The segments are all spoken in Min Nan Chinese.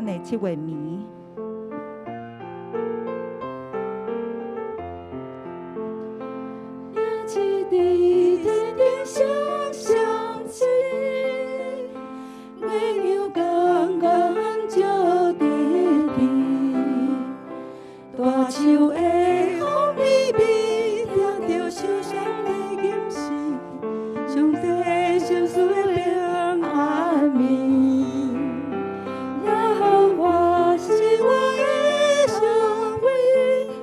咱的七月暝。一滴天顶双双星，月亮絳絳照伫天。大树的風微微，聽著受傷的吟詩，上帝心事的平安暝。耶和華是我的上位，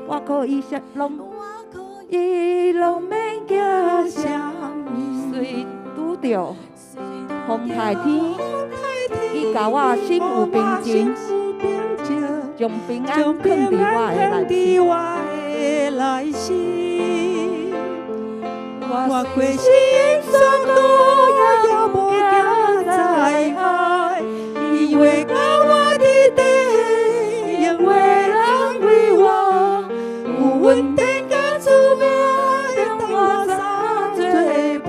我可以說攏，伊攏免驚啥物，雖拄著風颱天，伊共我心有平靜，將平安囥佇我的內心。我過深山谷也無驚災害，伊話佮我佇地，永袂人為我，有恩典佮慈愛，當我三做伴，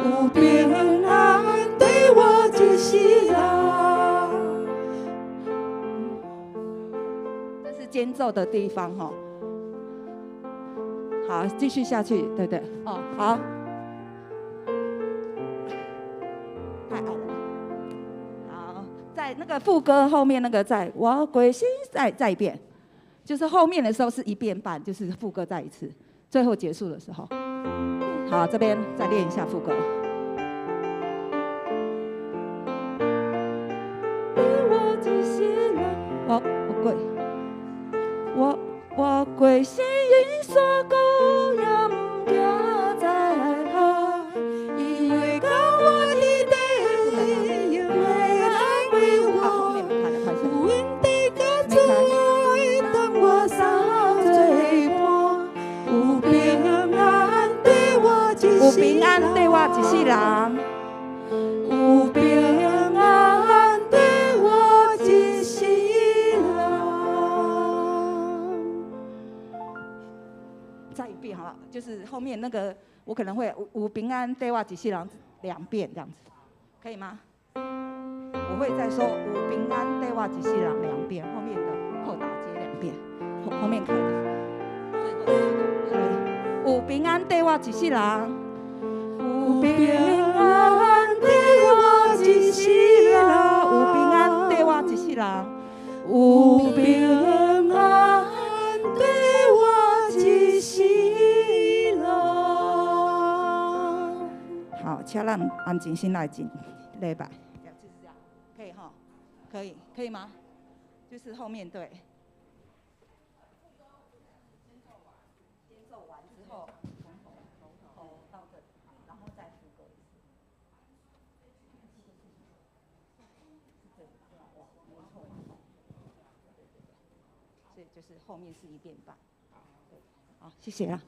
有平安綴我一世人。這是間奏的地方哈。好，繼續下去，對對？哦，好。太矮了。好，在那個副歌後面那個在我歸心再一遍，就是後面的時候是一遍半，就是副歌再一次，最後結束的時候。好，這邊再練一下副歌。我一世人，我過深山谷也毋驚災害，伊話佮我佇地，永袂人為我，有恩典佮慈愛，當我三做伴，有平安綴我一有平安綴我一世人，有平安綴我一世人。再一遍好了，就是後面那個我可能會有平安綴我一世人兩遍這樣子，可以嗎？我會再說有平安綴我一世人兩遍，後面的扣打接兩遍，後面可以的。有平安綴我一世人，有平安綴我一世人，有平安綴我一世人，有平安綴我一世人。好，請咱安靜心來進禮拜，就是這樣，可以哈？可以，可以嗎？就是後面對。間奏完之後，從頭到這裡，然後再副歌一次。沒錯，所以就是後面是一遍半。對，好，謝謝啦。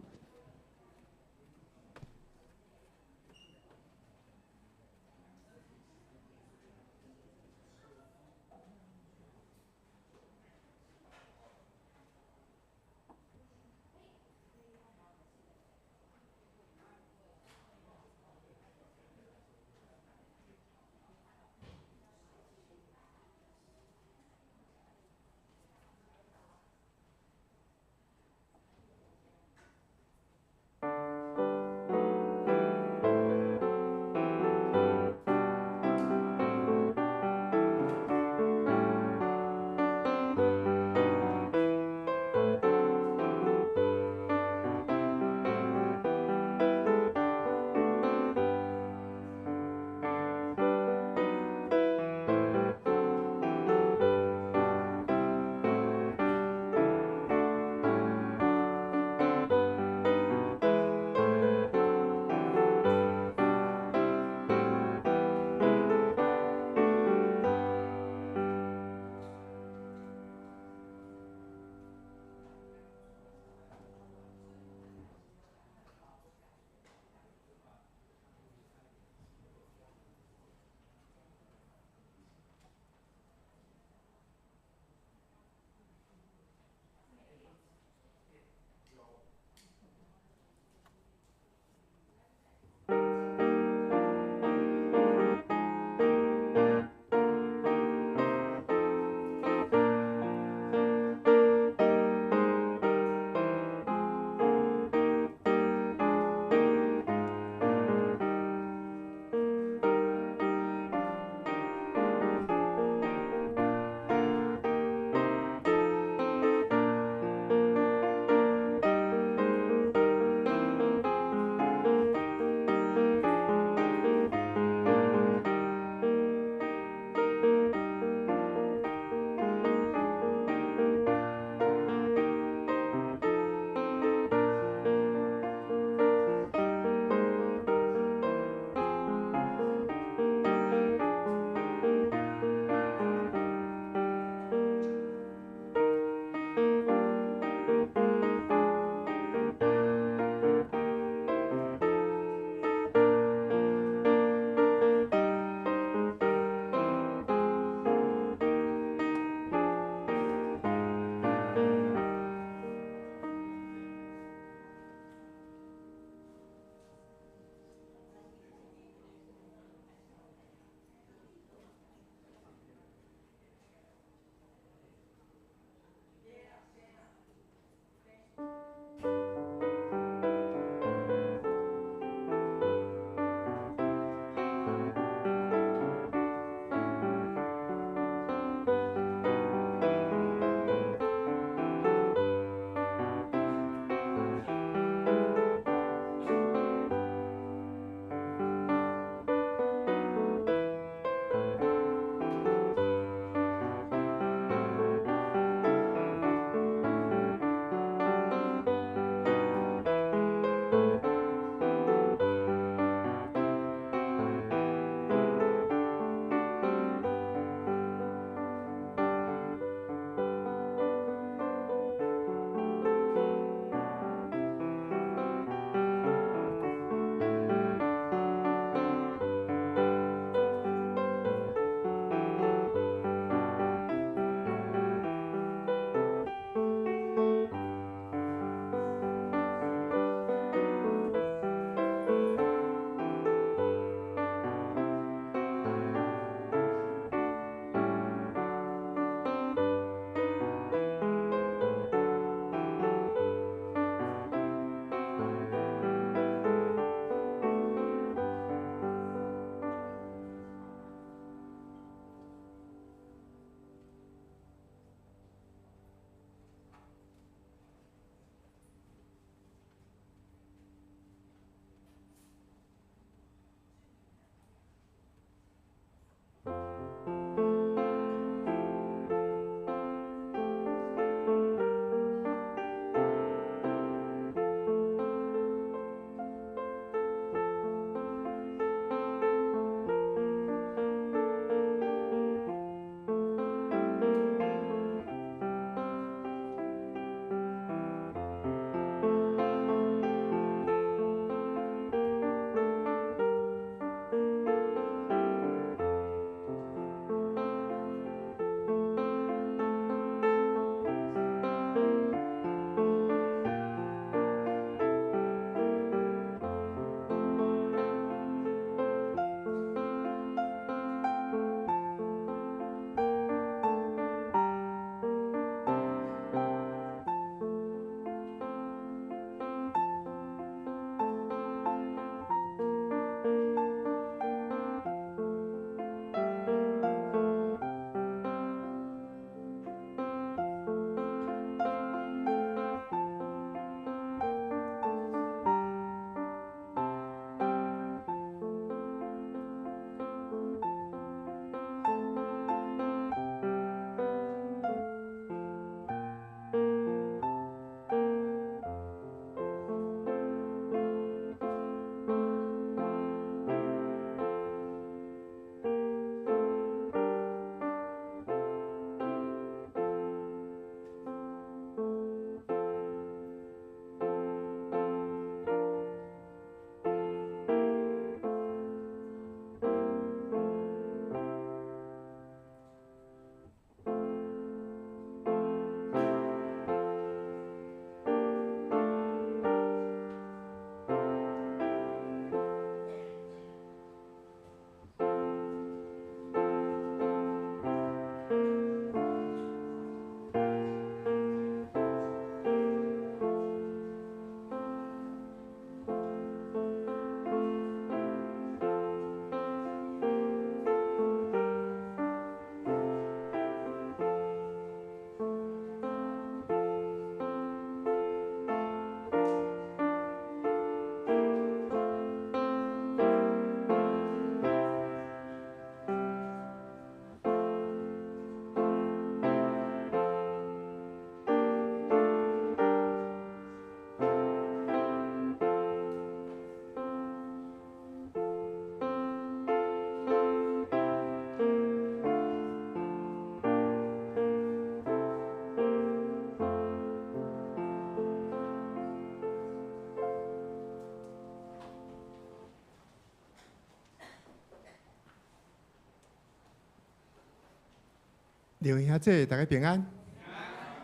兩位兄姐，大家平安。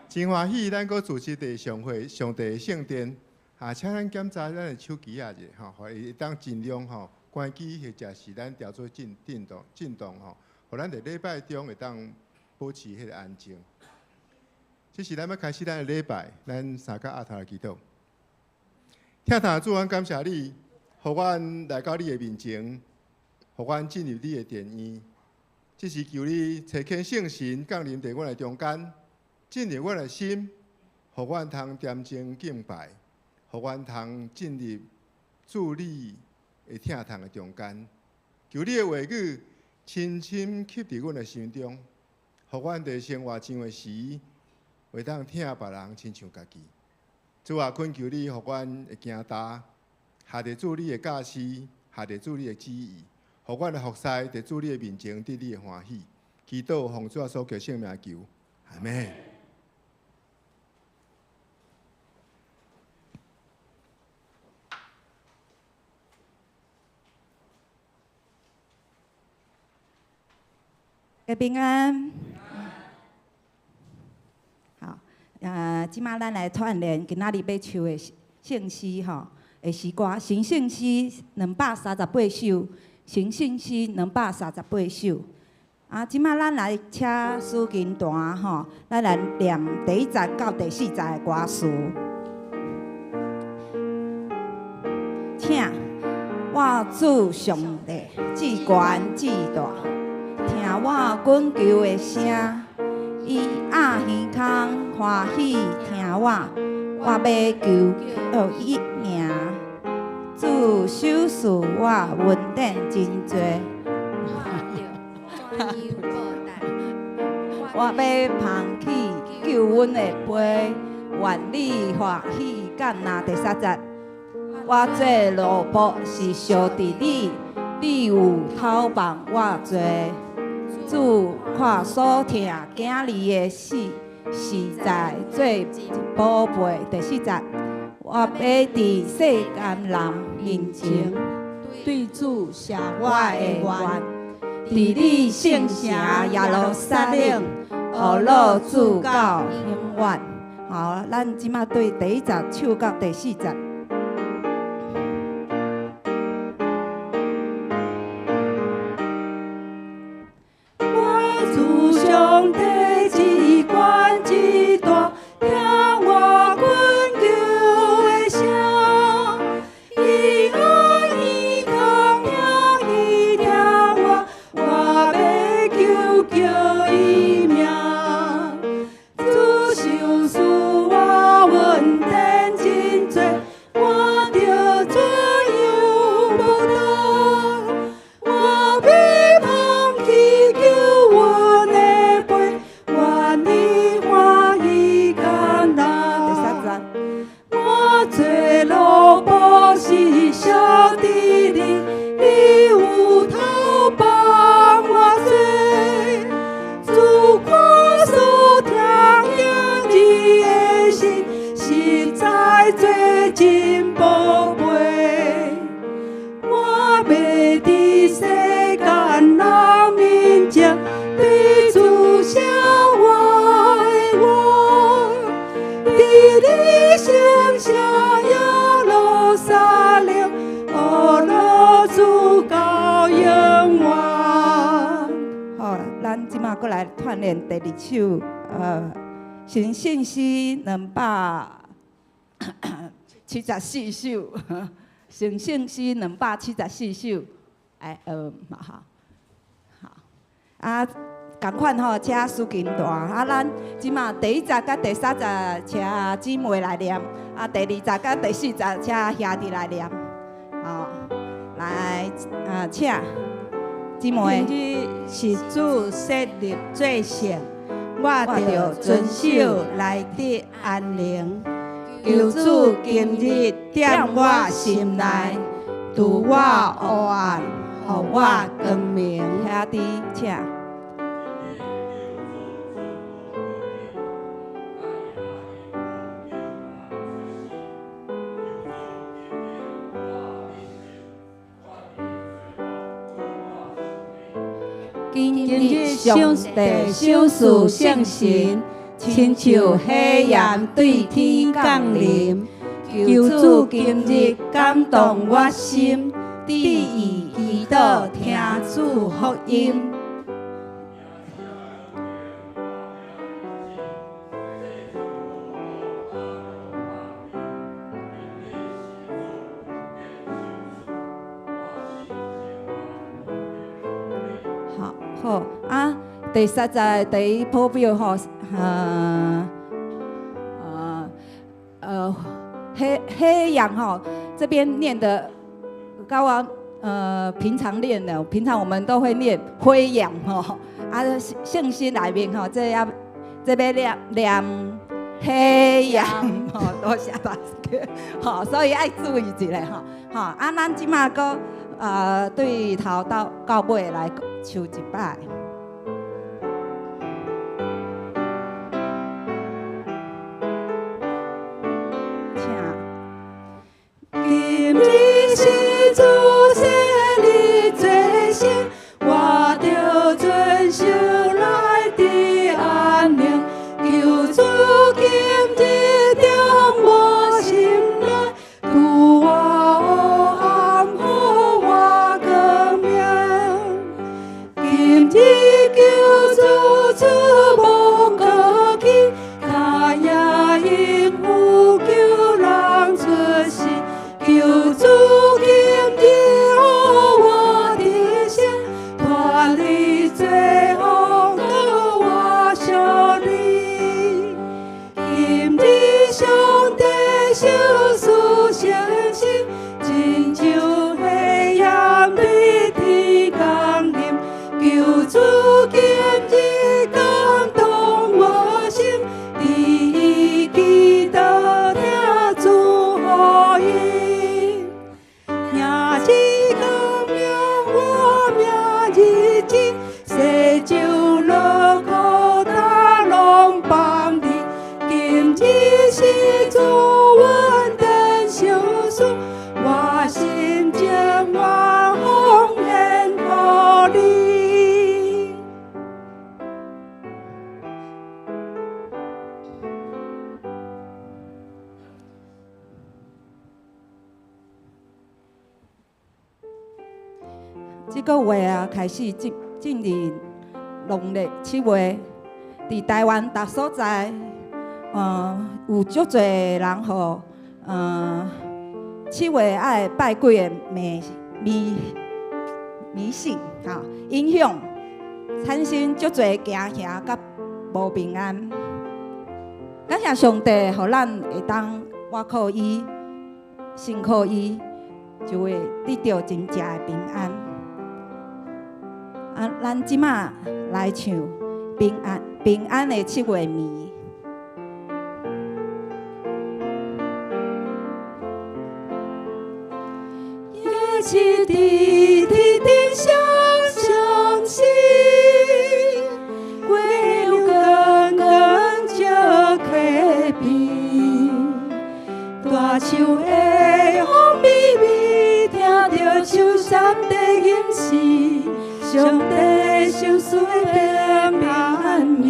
真歡喜，咱閣組織佇上會上帝的聖殿，啊，請咱檢查咱的手機仔者吼，予伊會當盡量吼關機，或者是咱調做震震動震動吼，予咱佇禮拜中會當保持彼个安靜。這是咱欲開始咱的禮拜，咱三個阿頭來祈禱。疼痛主，阮感謝你，予阮來到你的面前，予阮進入你的殿院。這是求你差遣聖神降臨佇阮的中間，進入阮的心，予阮通恬靜敬拜，予阮通進入主你的疼痛的中間。求你的話語深深刻佇阮的心中，予阮佇生活上的時，會當疼別人親像家己。主啊，懇求你，予阮會行踏，合佇主你的教示，合佇主你的旨意，予阮的服侍佇主你的面前得你的歡喜。祈禱奉主耶穌基督聖名求，阿們。平安。好，這馬咱來串聯今仔日欲唱的聖詩吼，的詩歌，神聖詩238首，神聖詩238首。啊，這馬咱來請司琴彈吼，咱來念第一節到第四節的歌詞。請我主上帝至懸至大，聽我懇求的聲，伊掩耳孔歡喜聽我，我欲求告伊名。主賞賜我恩典真濟，我欲捧起救恩的杯，願你歡喜感納。第三節，我做奴僕是相佇你，你有透放我罪。主看所疼囝兒的死，實在做寶貝。第四節，我欲佇世間人面前對主寫我的願，佇你聖城耶路撒冷，學樂主到永遠。好，咱這馬對第一節唱到第四節。我主上帝至懸至大，聽我懇求的聲，伊掩耳孔聽伊聽我，我欲求叫伊名。主賞賜我恩典真濟，我著怎樣報答？我欲捧起救恩的杯，願你歡喜感納。第三節，我做奴僕是小佇你，你有透放我罪。主看所疼囝兒的心，實在做真寶貝。我欲佇世間人面前，對主寫我的願，佇你聖城耶路撒冷，學樂主到永遠。好，咱這馬閣來串聯第二首，神聖詩274首，神聖詩274首，哎，好，好，啊，仝款吼，請司琴彈，啊，咱這馬第一節佮第三節請姊妹來念，啊，第二節佮第四節請兄弟來念，好，來，啊，請姊妹。今日是主設立做聖，我著遵守來得安寧。求主今日踮我心內，除我黑暗，予我光明。兄弟，請。今日上帝賞賜聖神，親像火焰對天降臨。求主今日感動我心，致意祈禱聽主福音。好啊，第三節第一譜表吼，黑黑羊吼，這邊念的，佮我平常念的，平常我們都會念灰羊吼，啊，聖經內面吼，這要這邊念念黑羊吼，多謝大家，吼，所以愛注意一下吼，吼，啊，咱這馬閣對頭到到尾來唱一擺。請。今日是主生日節生，我著遵守來佇安寧。求主今日踮我心內，拄我黑暗，予我光明。今日求主賜無過去，跤影因有救人出世。求主今日予我得勝，脫離罪惡，閣我勝利。今日上帝賞賜聖神，親像火焰對天降臨。求主今日感動我心，致意祈禱聽主福音。名字光明我明日子，世上勞苦擔攏放離。今日是主恩典賞賜，我心情願奉獻予你。這個月啊，開始進進入農曆七月，佇台灣逐所在，有足濟人予七月愛拜鬼的迷迷迷信吼影響，產生足濟驚嚇佮無平安。感謝上帝，予咱會當倚靠伊，信靠伊，就會得著真正的平安。啊，咱這馬來唱平安平安的七月暝。夜是佇天頂上相信，月亮光光照溪邊，大樹下風微微，聽著秋山的吟詩，上帝賞賜的平安暝。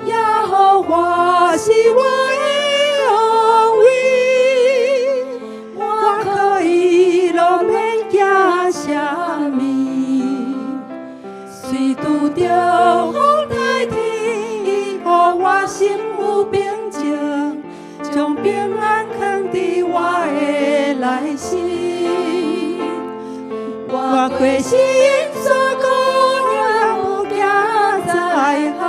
耶和華是我的安慰，我可以攏免驚啥物。雖拄著風颱天，伊予我心有平靜，將平安藏佇我的內心。我過死蔭山谷，也無驚災害，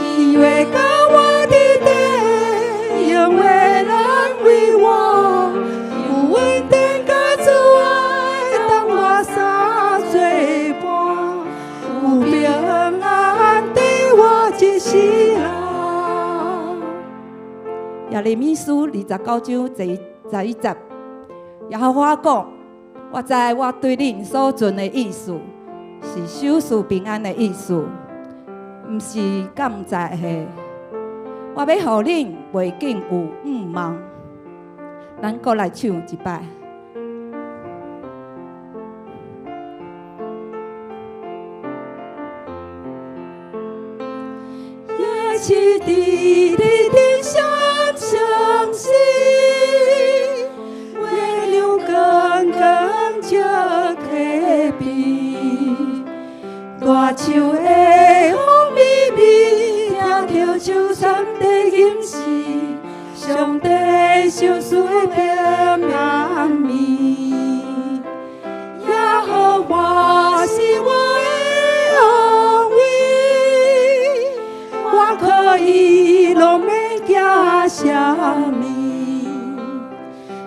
伊會佮我佇底，永袂人為我，有恩典佮慈愛，當我三做伴，有平安綴我一世人。耶利米書29章11節，耶和華講：我知我對恁所存的意思，是賞賜平安的意思，毋是降災禍。我欲予恁袂見有向望。咱閣來唱一擺。市伫天顶閃閃閃，月亮光光照溪邊，大樹的風微微，聽著秋山的吟詩，上帝相思的綿綿。耶和華是我的安慰，我可以攏免驚啥物。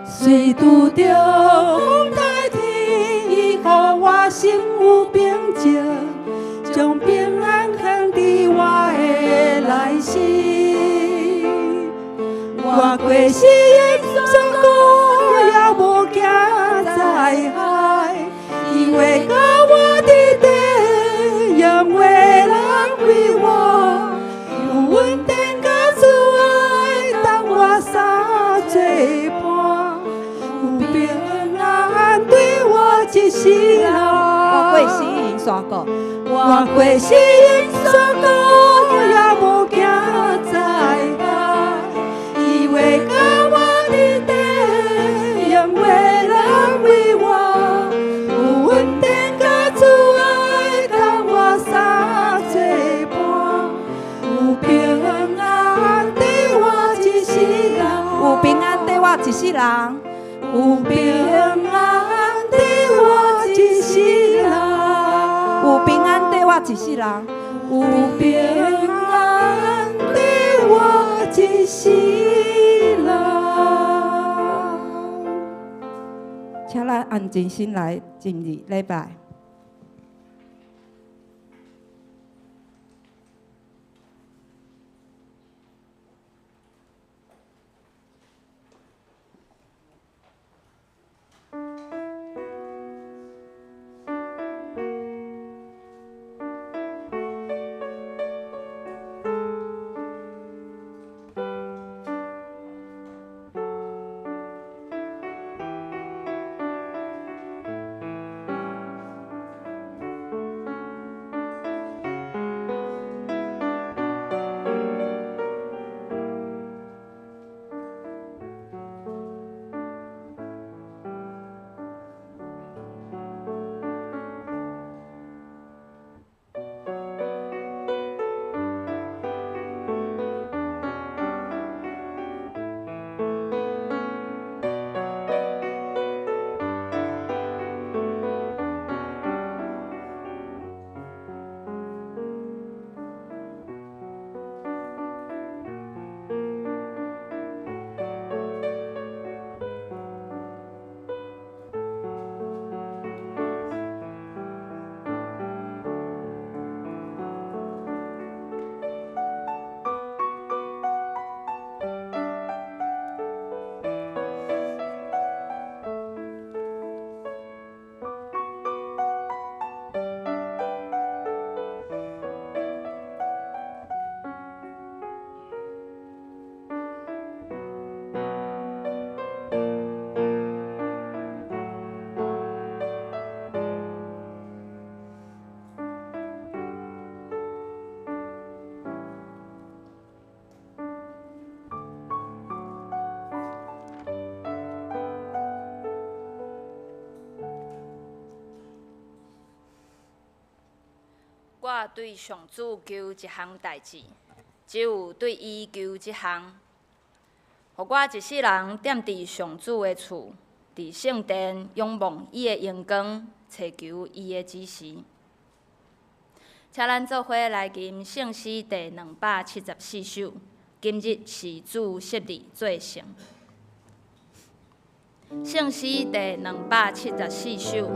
雖拄著風台天，伊予我心有平靜，將平安藏佇我的內心。我過死蔭山谷，也無驚災害，伊話佮我佇地，用話人為我，用恩典佮慈愛當我三做伴，有平安對我一世人。我過死蔭山谷，我過死蔭山谷，也無驚災害，伊話佮我佇地，用話人為我，有恩典佮慈愛當我三做伴，有平安綴我一世人，有平安綴我一世人，有平安綴我一世人，有平安綴我一世人，有平安綴我一世人。請咱安靜心來進入禮拜。我對上主求一項代誌，只有對伊求這項，予我一世人踮佇上主的厝，佇聖殿仰望伊的榮光，揣求伊的指示。請咱做伙來吟聖詩第274首。今日是主昔日做成。聖詩第274首。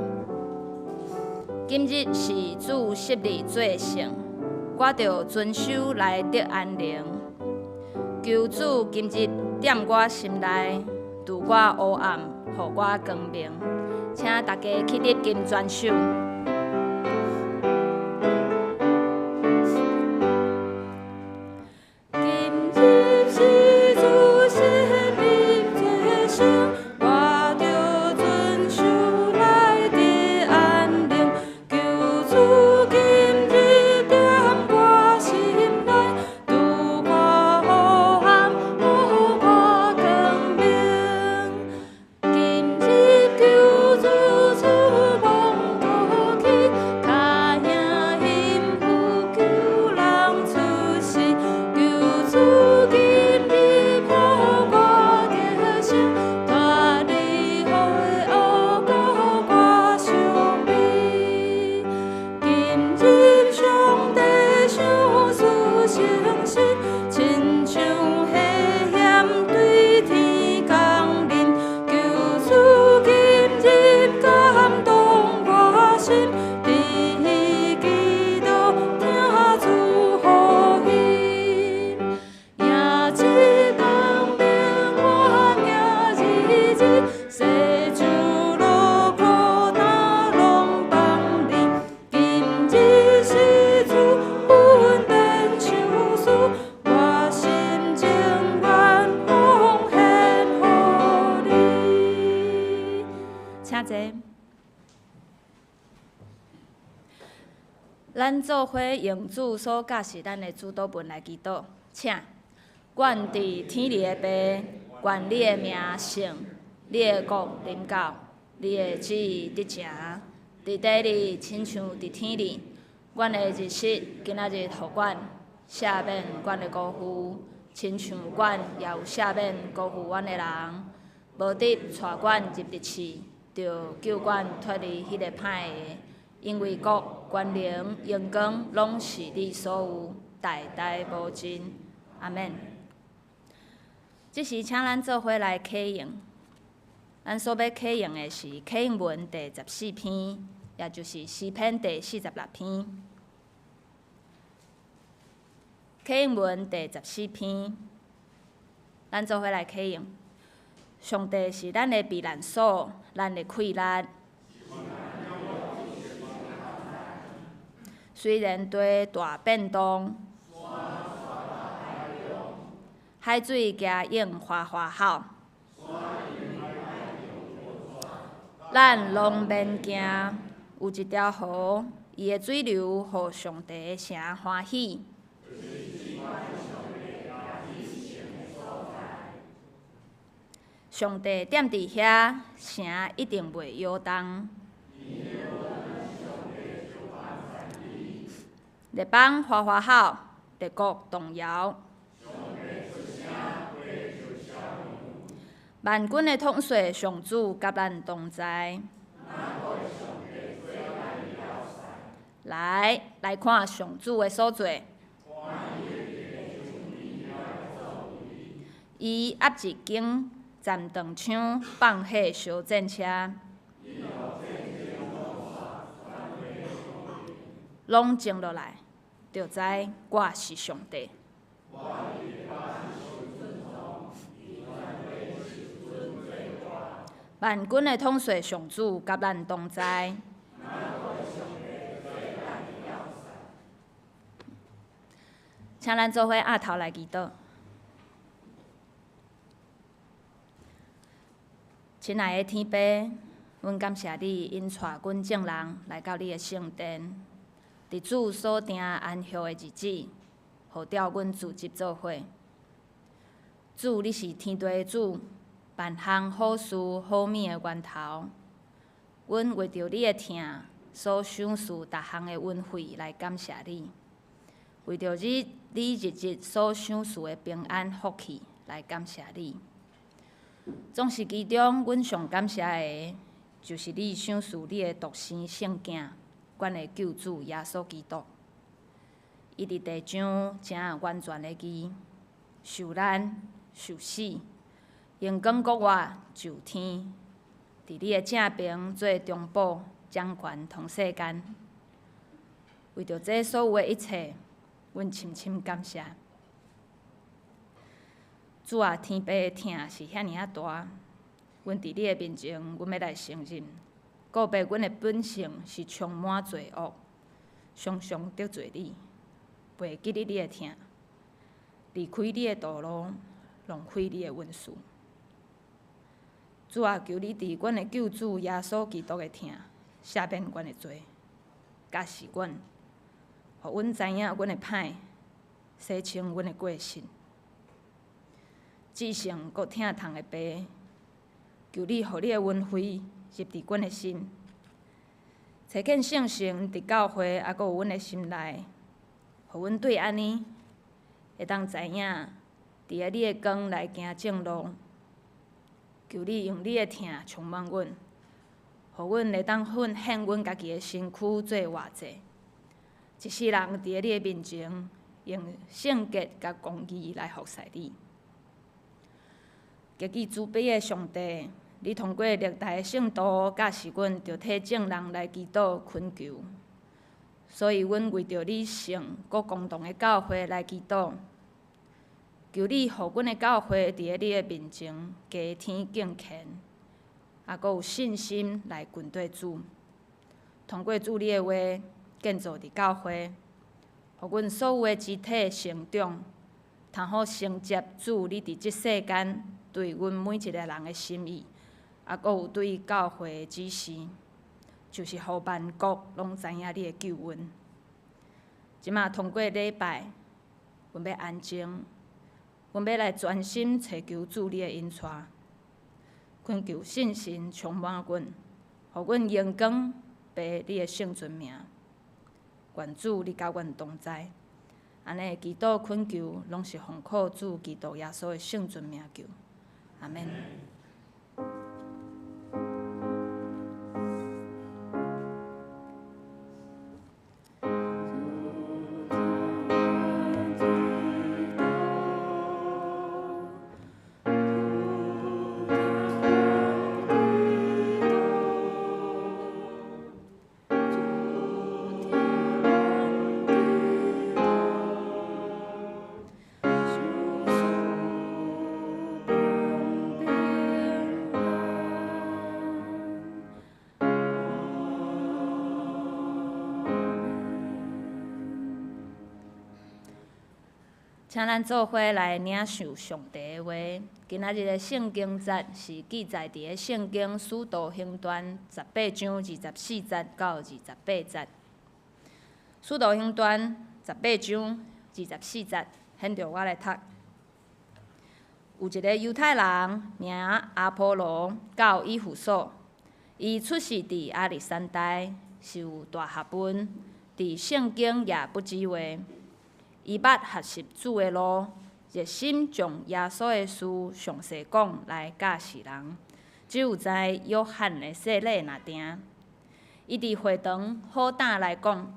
今日是主昔日做成，我著遵守來得安寧。求主今日踮我心內，除我烏暗，予我光明。請大家起立吟全首。今日是主昔日做成，我著遵守來得安寧。求主今日踮我心內，除做伙用主所教示咱的主禱文來祈禱，請。阮佇天裡的爸，願你的名聖，你的國臨到，你的旨意得成，佇地裡親像佇天裡。阮的日食今仔日予阮，赦免阮的辜負，親像阮也有赦免辜負阮的人。無得帶阮入佇試，著救阮脫離彼个歹的。因為國、權能、榮光，攏是你所有，代代無盡。阿們。這時，請咱做伙來啟用。咱所欲啟用的是啟應文第14篇，也就是詩篇第46篇。啟應文第十四篇，咱做伙來啟用。上帝是咱的避難所，咱的氣力。雖然地大變動，海水驚湧嘩嘩吼，咱攏免驚。有一條河，伊的水流予上帝的城歡喜。上帝踮佇遐，城一定袂搖動。列邦嘩嘩吼，列國動搖。萬軍的統帥上主佮咱同在。來，來看上主的所做。伊壓一間站長槍，放火燒戰車。攏靜落來，就知我是上帝。萬軍的統帥上主佮咱同在。請咱做伙徛頭來祈禱。親愛的天父，阮感謝你，引帶阮眾人來到你的聖殿，佇主所定安息的日子，號召阮聚集做伙。主，你是天地的主，萬項好事好物的源頭。阮為著你的疼，所賞賜逐項的恩惠來感謝你；為著你日日所賞賜的平安福氣來感謝你。總是其中，阮上感謝的，就是你賞賜你的獨生聖囝，阮的救主耶穌基督。伊佇地上成完全的義，受難、受死，榮光復活上天，佇你的正爿做中保，掌權統世間。為著這所有的一切，阮深深感謝。主啊，天父的疼是遐爾仔大，阮佇你的面前，阮欲來承認，告白阮的本性是充滿罪惡，常常得罪你，袂記得你的疼，離開你的道路，浪費你的恩賜。主啊，求你佇阮的救主耶穌基督的疼，赦免阮的罪，教示阮，予阮知影阮的歹，洗清阮的過失。至聖閣疼痛的爸，求你予你的恩惠入佇阮的心，差遣聖神佇教會，猶閣有阮的心內，予阮對按呢會當知影，佇个你的光來行正路。求你用你的疼充滿阮，予阮會當奉獻阮家己的身軀做活祭，一世人佇个你的面前，用聖潔佮公義來服侍你。極具慈悲的上帝，你通過歷代的聖徒教示阮，著替眾人來祈禱懇求。所以，阮為著你聖閣公同的教會來祈禱，求你予阮的教會佇个你的面前加添敬虔，猶閣有信心來跟綴主。通過主你的話建造佇教會，予阮所有的肢體成長，通好承接主你佇這世間對阮每一個人的心意，猶閣有對教會的指示，就是予萬國攏知影你的救恩。這馬通過禮拜，阮欲安靜，阮欲來專心揣求主你的引帶，懇求聖神充滿阮，予阮榮光白你的聖尊名。願主你佮阮同在，按呢祈禱懇求，攏是奉靠主基督耶穌的聖尊名求，阿們。請咱做伙來領受上帝的話。今仔日的聖經節是記載佇个聖經使徒行傳十八章二十四節到二十八節。使徒行傳十八章二十四節，現著我來讀。有一個猶太人名阿波羅，到以弗所，伊出世佇亞歷山大，是有大學問，佇聖經也不止話。伊捌學習主的路，熱心將耶穌的事詳細講來教示人，只有知約翰的洗禮爾定。伊佇會堂好膽來講，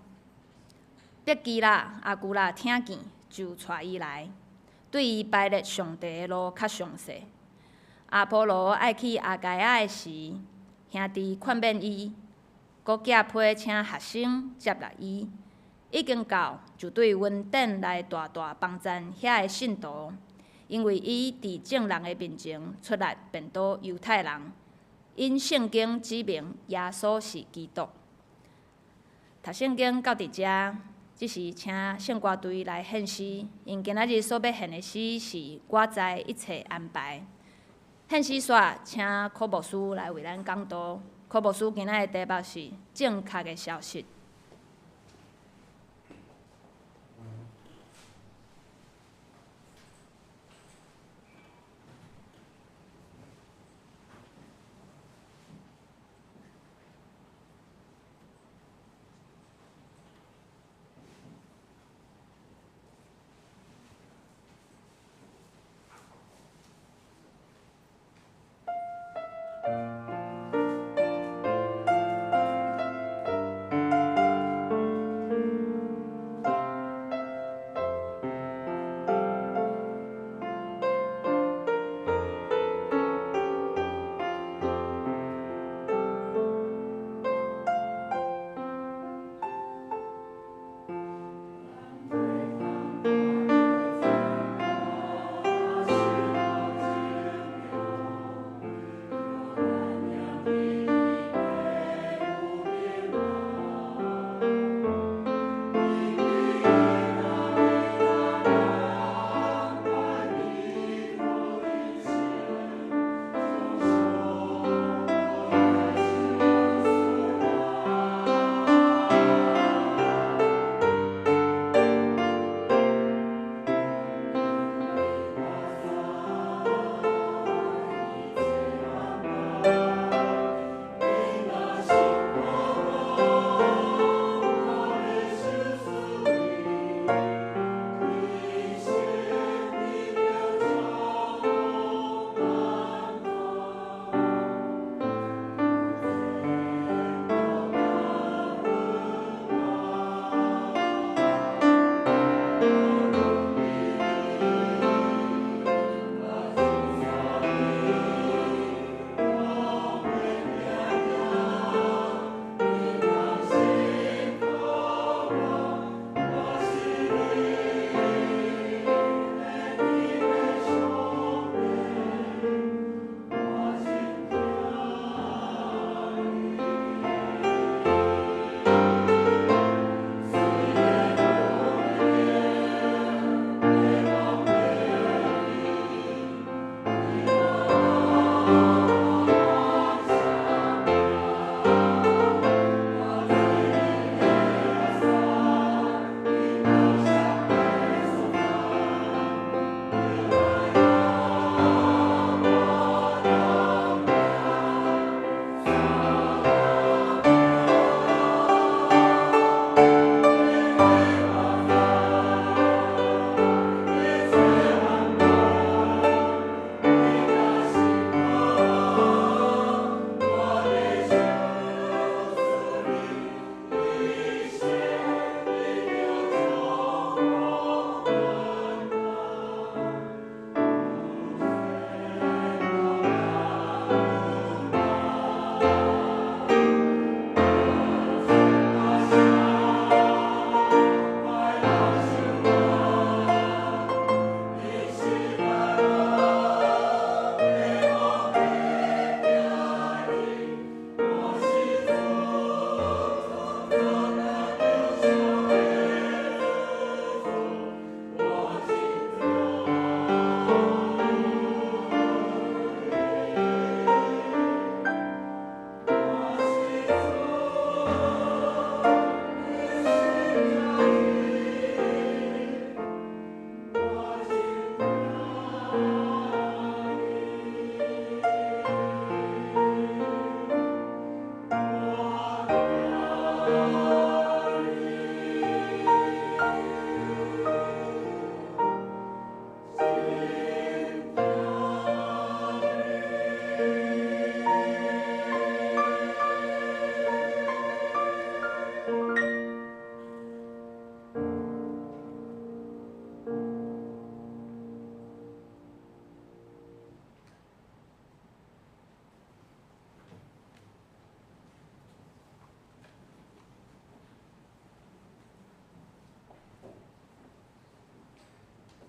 百基拉、亞居拉聽見，就帶伊來，對伊排列上帝的路較詳細。阿波羅愛去亞該亞的時，兄弟勸勉伊，閣寄批請學生接納伊。已經到，就對恩典來大大幫贊遐个信徒，因為伊佇眾人的面前出力辯倒猶太人，因聖經指明耶穌是基督。讀聖經到佇遮，這時請聖歌隊來獻詩，𪜶今仔日所欲獻的詩是《我知一切安排》。獻詩煞，請柯牧師來為咱講道。柯牧師今仔日的題目是正確的消息。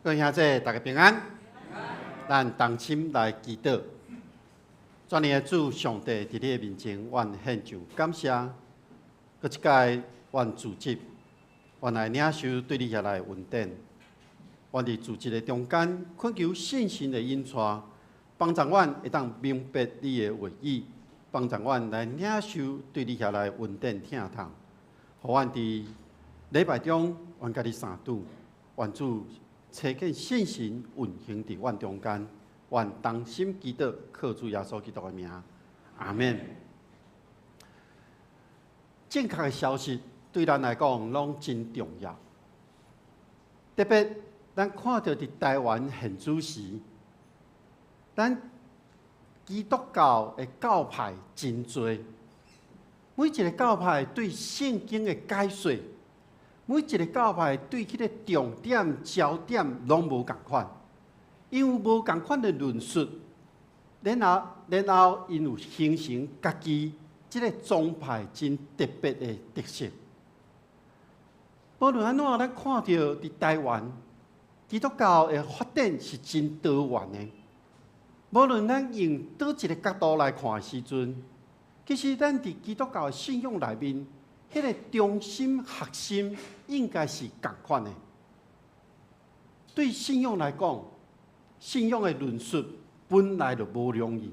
各位兄弟，大家平安。咱同心來祈禱。全能的主上帝，佇你的面前，阮獻上感謝。閣一擺，阮組織，阮來領受對你遐來的恩典。阮佇組織的中間，懇求聖神的引帶，幫助阮會當明白你的話語，幫助阮來領受對你遐來的恩典疼痛。予阮佇禮拜中，阮佮你相拄，願主差遣聖神運行佇阮中間，阮同心祈禱，靠主耶穌基督的名，阿們。正確的消息對咱來講攏真重要，特別咱看著佇台灣現此時，咱基督教的教派真濟，每一个教派對聖經的解說，每一个教派對彼个重點焦點攏無仝款，𪜶有無仝款的論述，然後𪜶有形成家己這个宗派真特別的特色。無論按怎，咱看著佇台灣基督教的發展是真多元的。無論咱用佗一个角度來看的時陣，其實咱佇基督教的信仰內面，彼个中心核心應該是仝款的。對信仰來講，信仰的論述本來就無容易。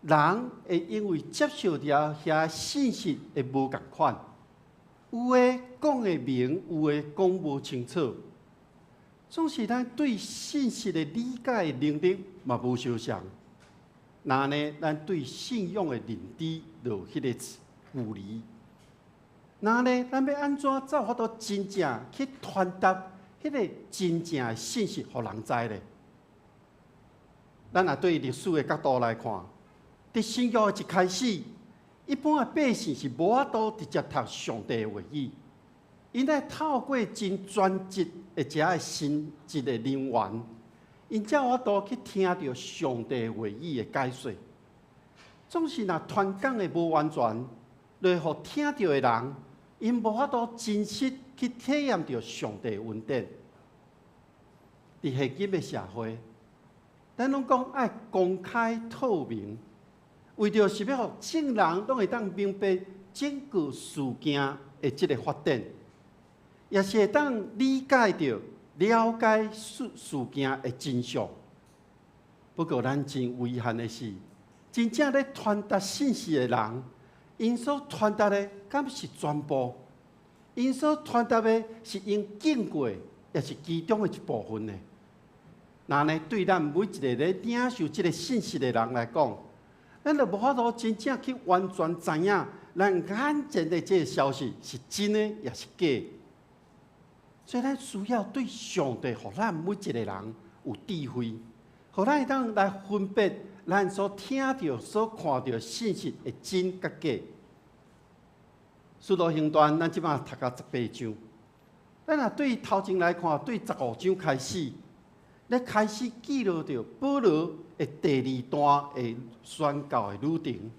人會因為接受著遐信息會無仝款，有的講會明，有的講無清楚。總是咱對信息的理解能力嘛無相仝。那呢，咱對信仰的認知就有彼个距離。那呢，咱欲按怎才有法度真正去傳達彼个真正的信息，予人知咧？咱若對歷史的角度來看，佇新約一開始，一般的百姓是無法度直接讀上帝的話語，𪜶愛透過真專職的遮的神職的人員，𪜶才有法度去聽著上帝話語的解說。總是若傳講的無完全，就會予聽著的人，𪜶無法度真實去體驗著上帝的恩典。佇現今的社會，咱攏講愛公開透明，為著是欲予眾人攏會當明白整個事件的這个發展，也是會當理解著、了解事件的真相。不過，咱真遺憾的是，真正咧傳達信息的人，𪜶所傳達的敢是全部？𪜶所傳達的是𪜶見過，也是其中的一部分呢？那呢，對咱每一个咧領受這个信息的人來講，咱就無法度真正去完全知影，咱眼前的這个消息是真的，抑是假的。所以，咱需要對上帝，予咱每一个人有智慧，予咱會當來分別咱所聽著、所看著信息的真佮假。使徒行傳，咱這擺讀到18章，咱若對頭前來看，對15章開始，咧開始記錄著保羅的第二段的宣教的旅程。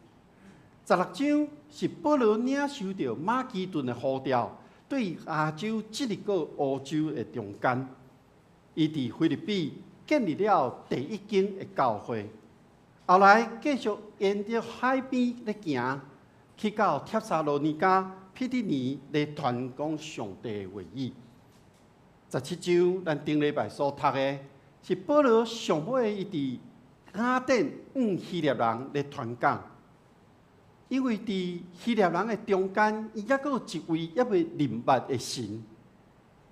16章是保羅領受著馬其頓的呼召，對亞洲進入到歐洲的中間，伊佇腓立比建立了第一間的教會，後來繼續沿著海邊咧行，去到帖撒羅尼迦、庇哩尼咧傳講上帝的話語。17章，咱頂禮拜所讀的是保羅上尾伊佇雅典向希臘人咧傳講，因為佇希臘人的中間，伊猶閣有一位猶未認捌的神。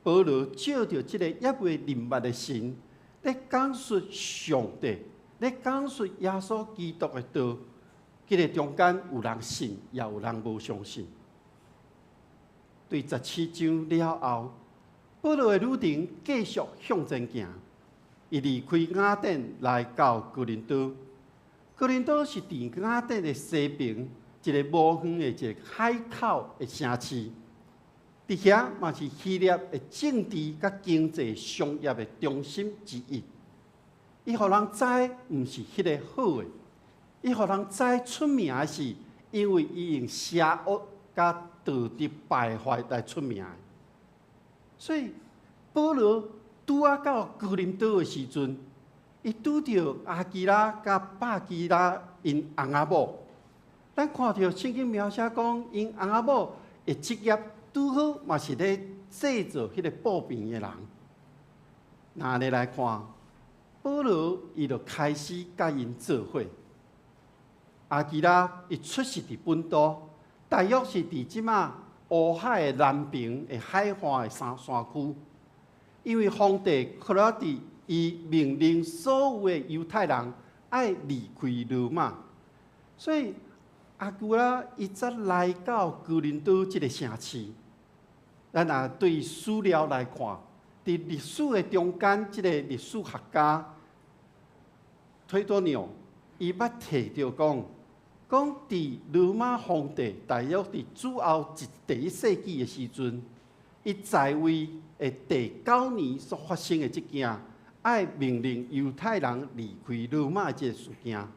保羅借著這个猶未認捌的神，咧講述上帝，咧講述耶穌基督的道。這个中間有人信，也有人無相信。對17章了後，保羅的旅程繼續向前行。伊離開雅典來到哥林多。哥林多是佇雅典的西邊一个無遠的一个海口的城市。佇遐嘛是希臘的政治佮經濟商業的中心之一。伊予人知，毋是彼个好的。伊予人知出名的是，因為伊用邪惡佮道德敗壞來出名的。所以保羅拄拄仔到哥林多的時陣，伊拄著亞居拉佮百基拉𪜶翁仔某。咱看著聖經描寫講，𪜶翁仔某的職業拄好嘛是咧製造彼个布棚的人。若按呢來看，保羅伊就開始佮𪜶做伙。亞居拉伊出世佇本都，大約是佇這馬烏海的南爿的海岸的山山區。因為皇帝克勞狄伊命令所有的猶太人愛離開羅馬，所以亞居拉伊才來到哥林多這个城市。咱若對史料來看，佇歷史的中間，這个歷史學家推多紐，伊捌提著講，講佇羅馬皇帝大約佇主後第一世紀的時陣，伊在位的第九年所發生的這件，愛命令猶太人離開羅馬的這个事件。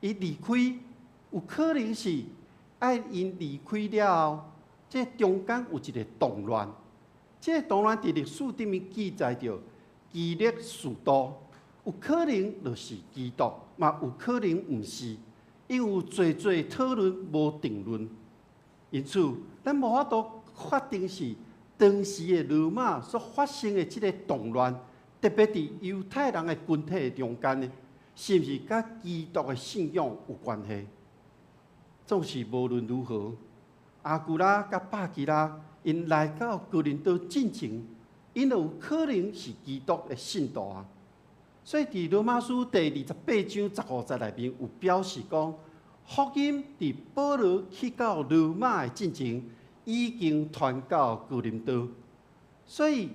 伊離開有可能是愛𪜶離開了後，這中間有一个動亂。這個動亂佇歷史頂面記載著基列使徒，有可能就是基督，嘛有可能毋是，因為有濟濟討論無定論。因此，咱無法度確定是當時的羅馬所發生的這个動亂，特別佇猶太人的群體中間呢，是毋是佮基督的信仰有關係？總是無論如何，亞居拉佮百基拉𪜶來到哥林多進前，𪜶就有可能是基督的信徒啊。所以佇羅馬書第28章15節內面有表示講，福音佇保羅去到羅馬的進前，已經傳到哥林多。所以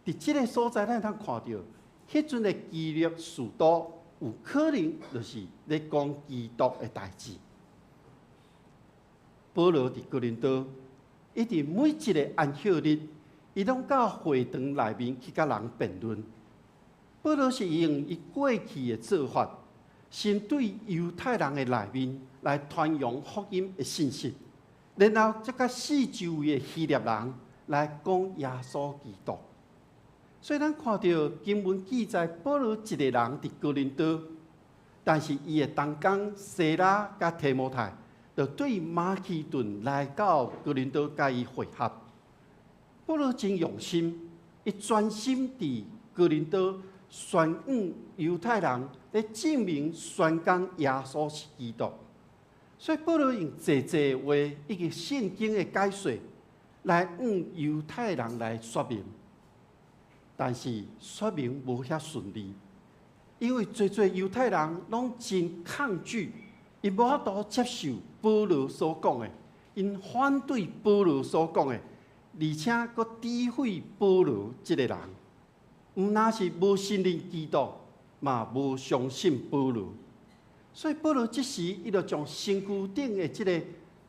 佇這个所在，咱會當看著，彼陣的基列使徒有可能就是咧講基督的代誌。保羅佇哥林多，伊佇每一个安息日，伊攏到會堂內面去佮人辯論。保羅是用伊過去的做法，先對猶太人的內面來傳揚福音的信息，然後才佮四周圍的希臘人來講耶穌基督。所以咱看著經文記載，保羅一个人佇哥林多，但是伊的同工西拉佮提摩太，就對馬其頓來到哥林多佮伊會合。保羅真用心，伊專心佇哥林多宣講猶太人咧證明宣講耶穌是基督。所以保羅用濟濟話以及聖經的解說來向猶太人來說明，但是說明無遐順利，因為濟濟猶太人攏真抗拒，𪜶無法度接受保羅所講的，𪜶反對保羅所講的，而且閣詆毀保羅這个人，毋但是無承認基督，嘛無相信保羅。所以保羅這時，伊就將身軀頂的這个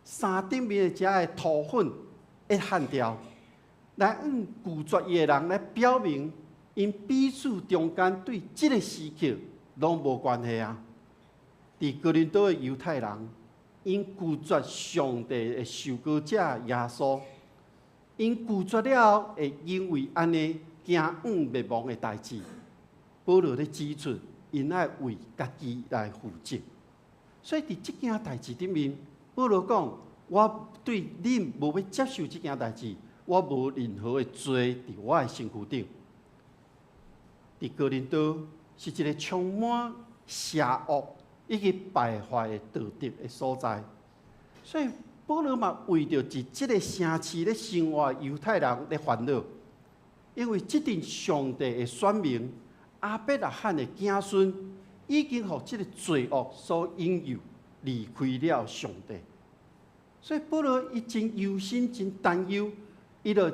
衫頂面的這个塗粉一汗掉，來向拒絕伊的人來表明，𪜶彼此中間對這个時刻攏無關係啊。佇哥林多的猶太人，𪜶拒絕上帝的受膏者耶穌，𪜶拒絕了後，會因為按呢驚向滅亡的代誌。保羅咧指出，𪜶愛為家己來負責。所以佇這件代誌頂面，保羅講：我對恁無欲接受這件代誌，我無任何的罪佇我的身軀頂。佇哥林多是一个充滿邪惡以及敗壞的道德的所在，所以保羅嘛為著佇這个城市咧生活的猶太人咧煩惱，因為這陣上帝的選民亞伯拉罕的子孫已經予這个罪惡所引誘，離開了上帝。所以保羅伊真憂心、真擔憂，伊就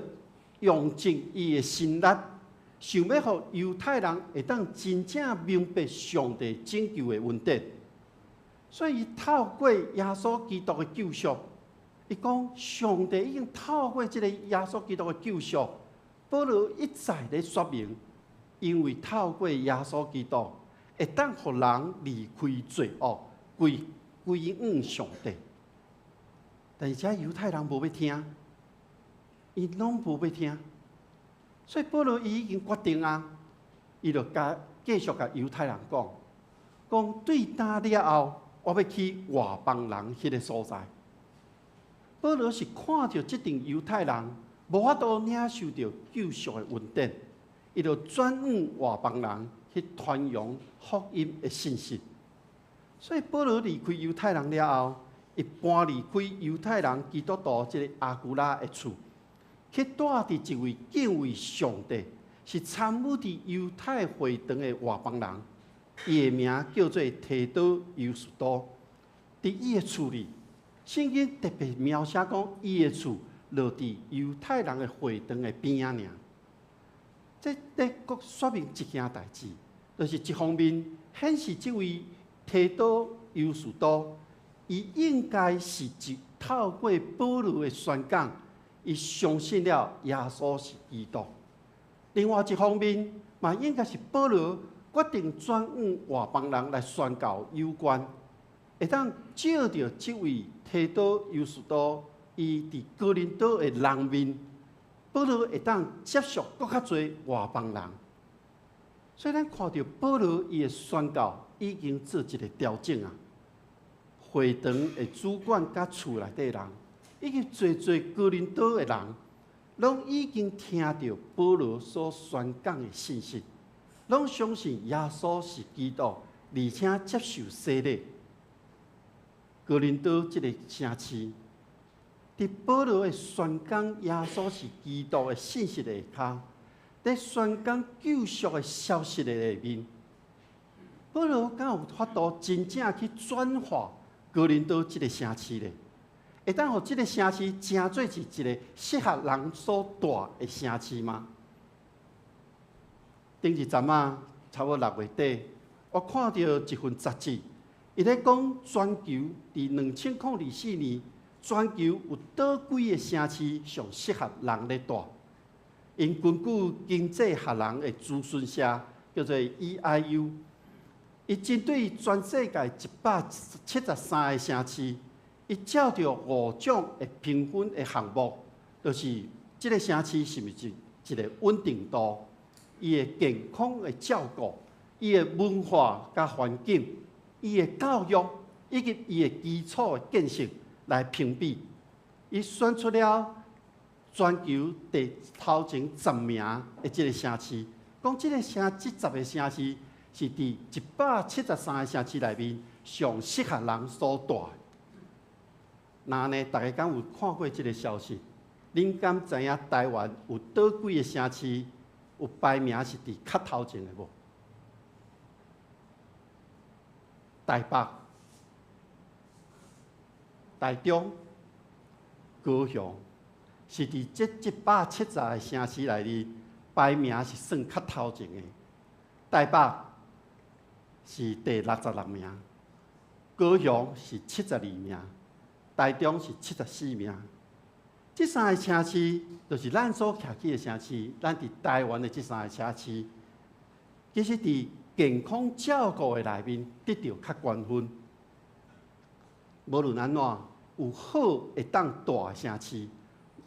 用盡伊的心力，想欲予猶太人會當真正明白上帝拯救的恩典。所以，伊透過耶穌基督的救贖，伊講上帝已經透過這个耶穌基督的救贖，保羅一再咧說明，因為透過耶穌基督，會當予人離開罪惡，歸歸向上帝。但是這猶太人無欲聽，𪜶攏無欲聽。所以保羅伊已經決定啊，伊就共繼續共猶太人講，講對今了後，我欲去外邦人彼个所在。保羅是看著這陣猶太人無法度領受著救贖的恩典，伊就轉往外邦人去傳揚福音的信息。所以保羅離開猶太人了後，伊搬離開猶太人基督徒這个亞居拉的厝，去蹛佇一位敬畏上帝、是參與佇猶太會堂的外邦人，伊的名叫做提多猶斯都。佇伊的厝裡，聖經特別描寫講，伊的厝落佇猶太人的會堂的邊仔爾。這咧閣說明一件代誌，就是一方面顯示這位提多猶斯都，伊應該是一透過保羅的宣講，伊相信了耶穌是基督。另外一方面，嘛應該是保羅決定轉往外邦人來宣教有關，會當藉著這位提多猶斯都，伊佇哥林多的人面，保羅會當接觸閣較濟外邦人。所以咱看著保羅伊的宣教已經做一個調整啊。會堂的主管佮厝內底人，以及濟濟哥林多的人，攏已經聽著保羅所宣講的信息，攏相信耶穌是基督，而且接受洗禮。哥林多這个城市，佇保羅的宣講耶穌是基督的信息的下跤，佇宣講救贖的消息的下面，保羅敢有法度真正去轉化哥林多這个城市咧？會當予這个城市成做是一个適合人所蹛的城市嗎？頂一陣仔，差不多6月底，我看著一份雜誌，伊咧講全球佇2024年，全球有佗幾个城市上適合人咧蹛？𪜶根據經濟學人的資訊社叫做 EIU，伊針對全世界173個城市，伊照著五種的評分的項目，就是這个城市是毋是一個穩定度，伊的健康的照顧，伊的文化佮環境，伊的教育，以及伊的基礎的建設來評比，伊選出了全球第頭前10名的這个城市，講這个城這10個城市是佇173個城市內面上適合人所蹛。那呢，大家敢有看過這个消息？恁敢知影台灣有佗幾个城市有排名是佇較頭前的無？台北、台中、高雄，是佇這170個城市內面排名是算較頭前的。台北是第66名，高雄是72名，台中是74名。這三个城市就是咱所徛起的城市，咱佇台灣的這三个城市，其實佇健康照顧的內面得著較懸分。無論按怎，有好會當蹛的城市，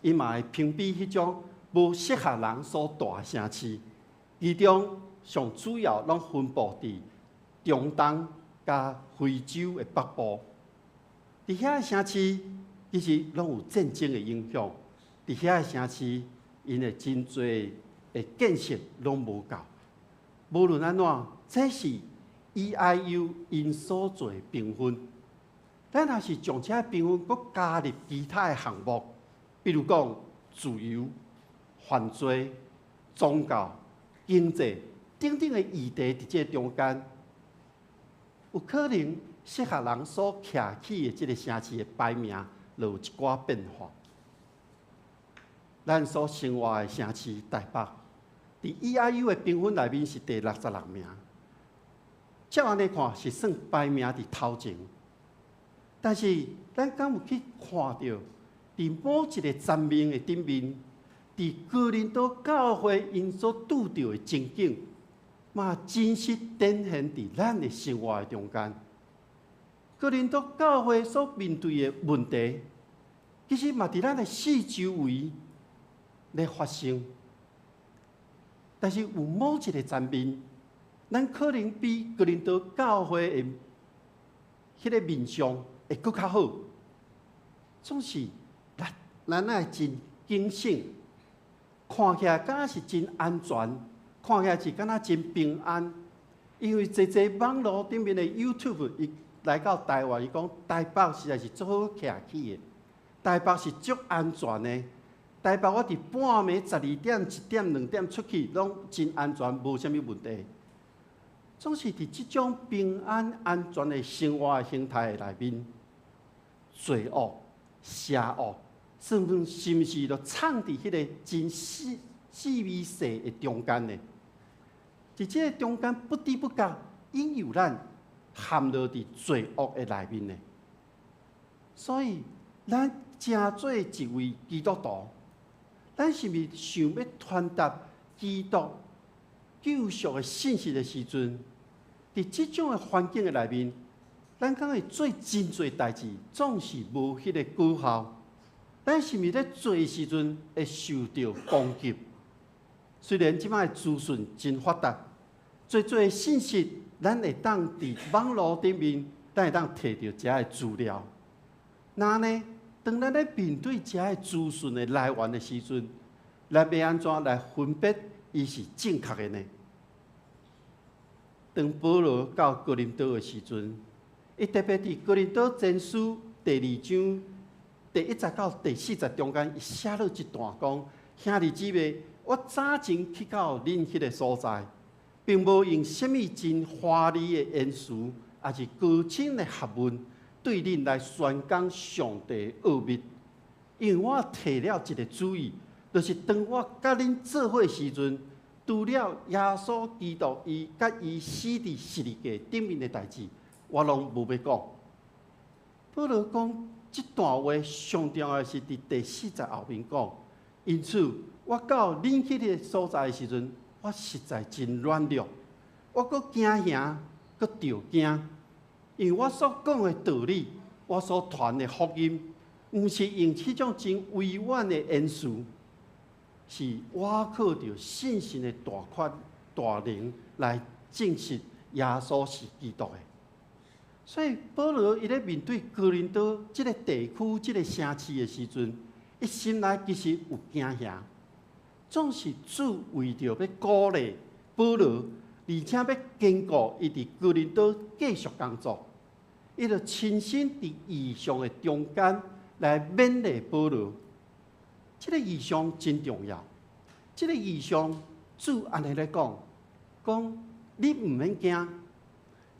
伊嘛會評比彼種無適合人所蹛的城市。其中上主要攏分布佇中東佮非洲的北部。佇遐个城市，其實攏有戰爭的影響。佇遐个城市，𪜶的真濟的建設攏無夠。無論按怎，這是 EIU 𪜶所做的評分。咱若是將這个評分閣加入其他的項目，比如講自由、犯罪、宗教、經濟等等的議題，佇這中間，有可能適合人所徛起的這个城市的排名，就有一寡變化。咱所生活的城市台北，佇 EIU 的評分內面是第66名，照按呢看是算排名佇頭前。但是咱敢有去看著，佇某一个層面的頂面，佇哥林多教會𪜶所拄著的情景，嘛真實展現佇咱的生活的中間。哥林多教會所面對的問題，其實嘛佇咱的四周圍咧發生。但是有某一个層面，咱可能比哥林多教會的彼个面相會閣較好。總是咱愛真警醒，看起來敢若是真安全，看起來是敢若真平安。因為濟濟網路頂面的 YouTube，伊來到台灣，伊講台北實在是足好徛起的，台北是足安全的。台北我佇半暝12點、1點、2點出去，攏真安全，無啥物問題。總是佇這種平安安全的生活形態內面，罪惡、邪惡，是毋是就藏佇彼个真細細微細的中間呢？佇這个中間不知不覺引誘咱陷落佇罪惡的內面呢。所以，咱成做一位基督徒，咱是毋是想欲傳達基督救贖的信息的時陣，佇這種的環境的內面，咱敢會做真濟代誌，總是無彼个果效。咱是毋是咧做的時陣會受著攻擊？雖然這擺的資訊真發達，濟濟信息，咱會當佇網路頂面，咱會當提著遮的資料。那呢，當咱咧面對遮的資訊的來源的時陣，咱欲按怎來分別伊是正確的呢？當保羅到哥林多的時陣，伊特別佇哥林多前書第二章第一節到第四節中間，伊寫落一段講：兄弟姊妹，我早前去到恁彼个所在，並無用啥物真華麗的言辭，抑是高深的學問，對恁來宣講上帝奧秘。因為我提了一个主意，就是當我佮恁做伙時陣，除了耶穌基督伊佮伊死佇十字架頂面的代誌，我攏無欲講。保羅講這段話上重要的是佇第四節後面講，因此我到恁彼个所在的時陣，我實在真軟弱，我閣驚嚇，閣著驚，因為我所講的道理，我所傳的福音，毋是用彼種真委婉的言辭，是倚靠著聖神的大權大能來證實耶穌是基督的。所以保羅伊咧面對哥林多這个地區、這个城市的時陣，伊心內其實有驚嚇，總是主為著欲鼓勵保羅，而且欲堅固伊佇哥林多繼續工作，伊就親身佇異象的中間來勉勵保羅。這个異象真重要，這个異象主按呢來講，講你毋免驚，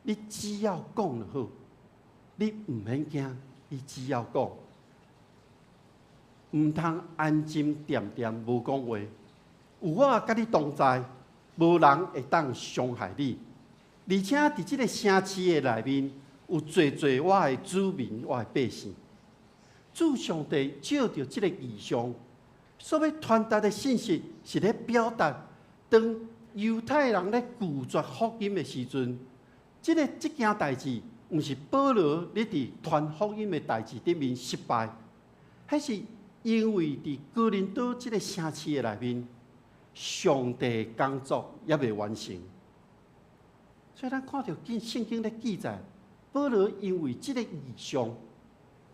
你只要講就好，你毋免驚，你只要講，毋通安靜恬恬無講話。有我佮你同在，無人會當傷害你。而且佇這个城市的內面，有濟濟我的子民，我的百姓。主上帝借著這个異象，所欲傳達的信息是咧表達，當猶太人咧拒絕福音的時陣，這件代誌，毋是保羅咧佇傳福音的代誌頂面失敗，彼是因為佇哥林多這个城市的內面，上帝工作猶未完成。所以咱看著經聖經咧記載，保羅因為這个異象，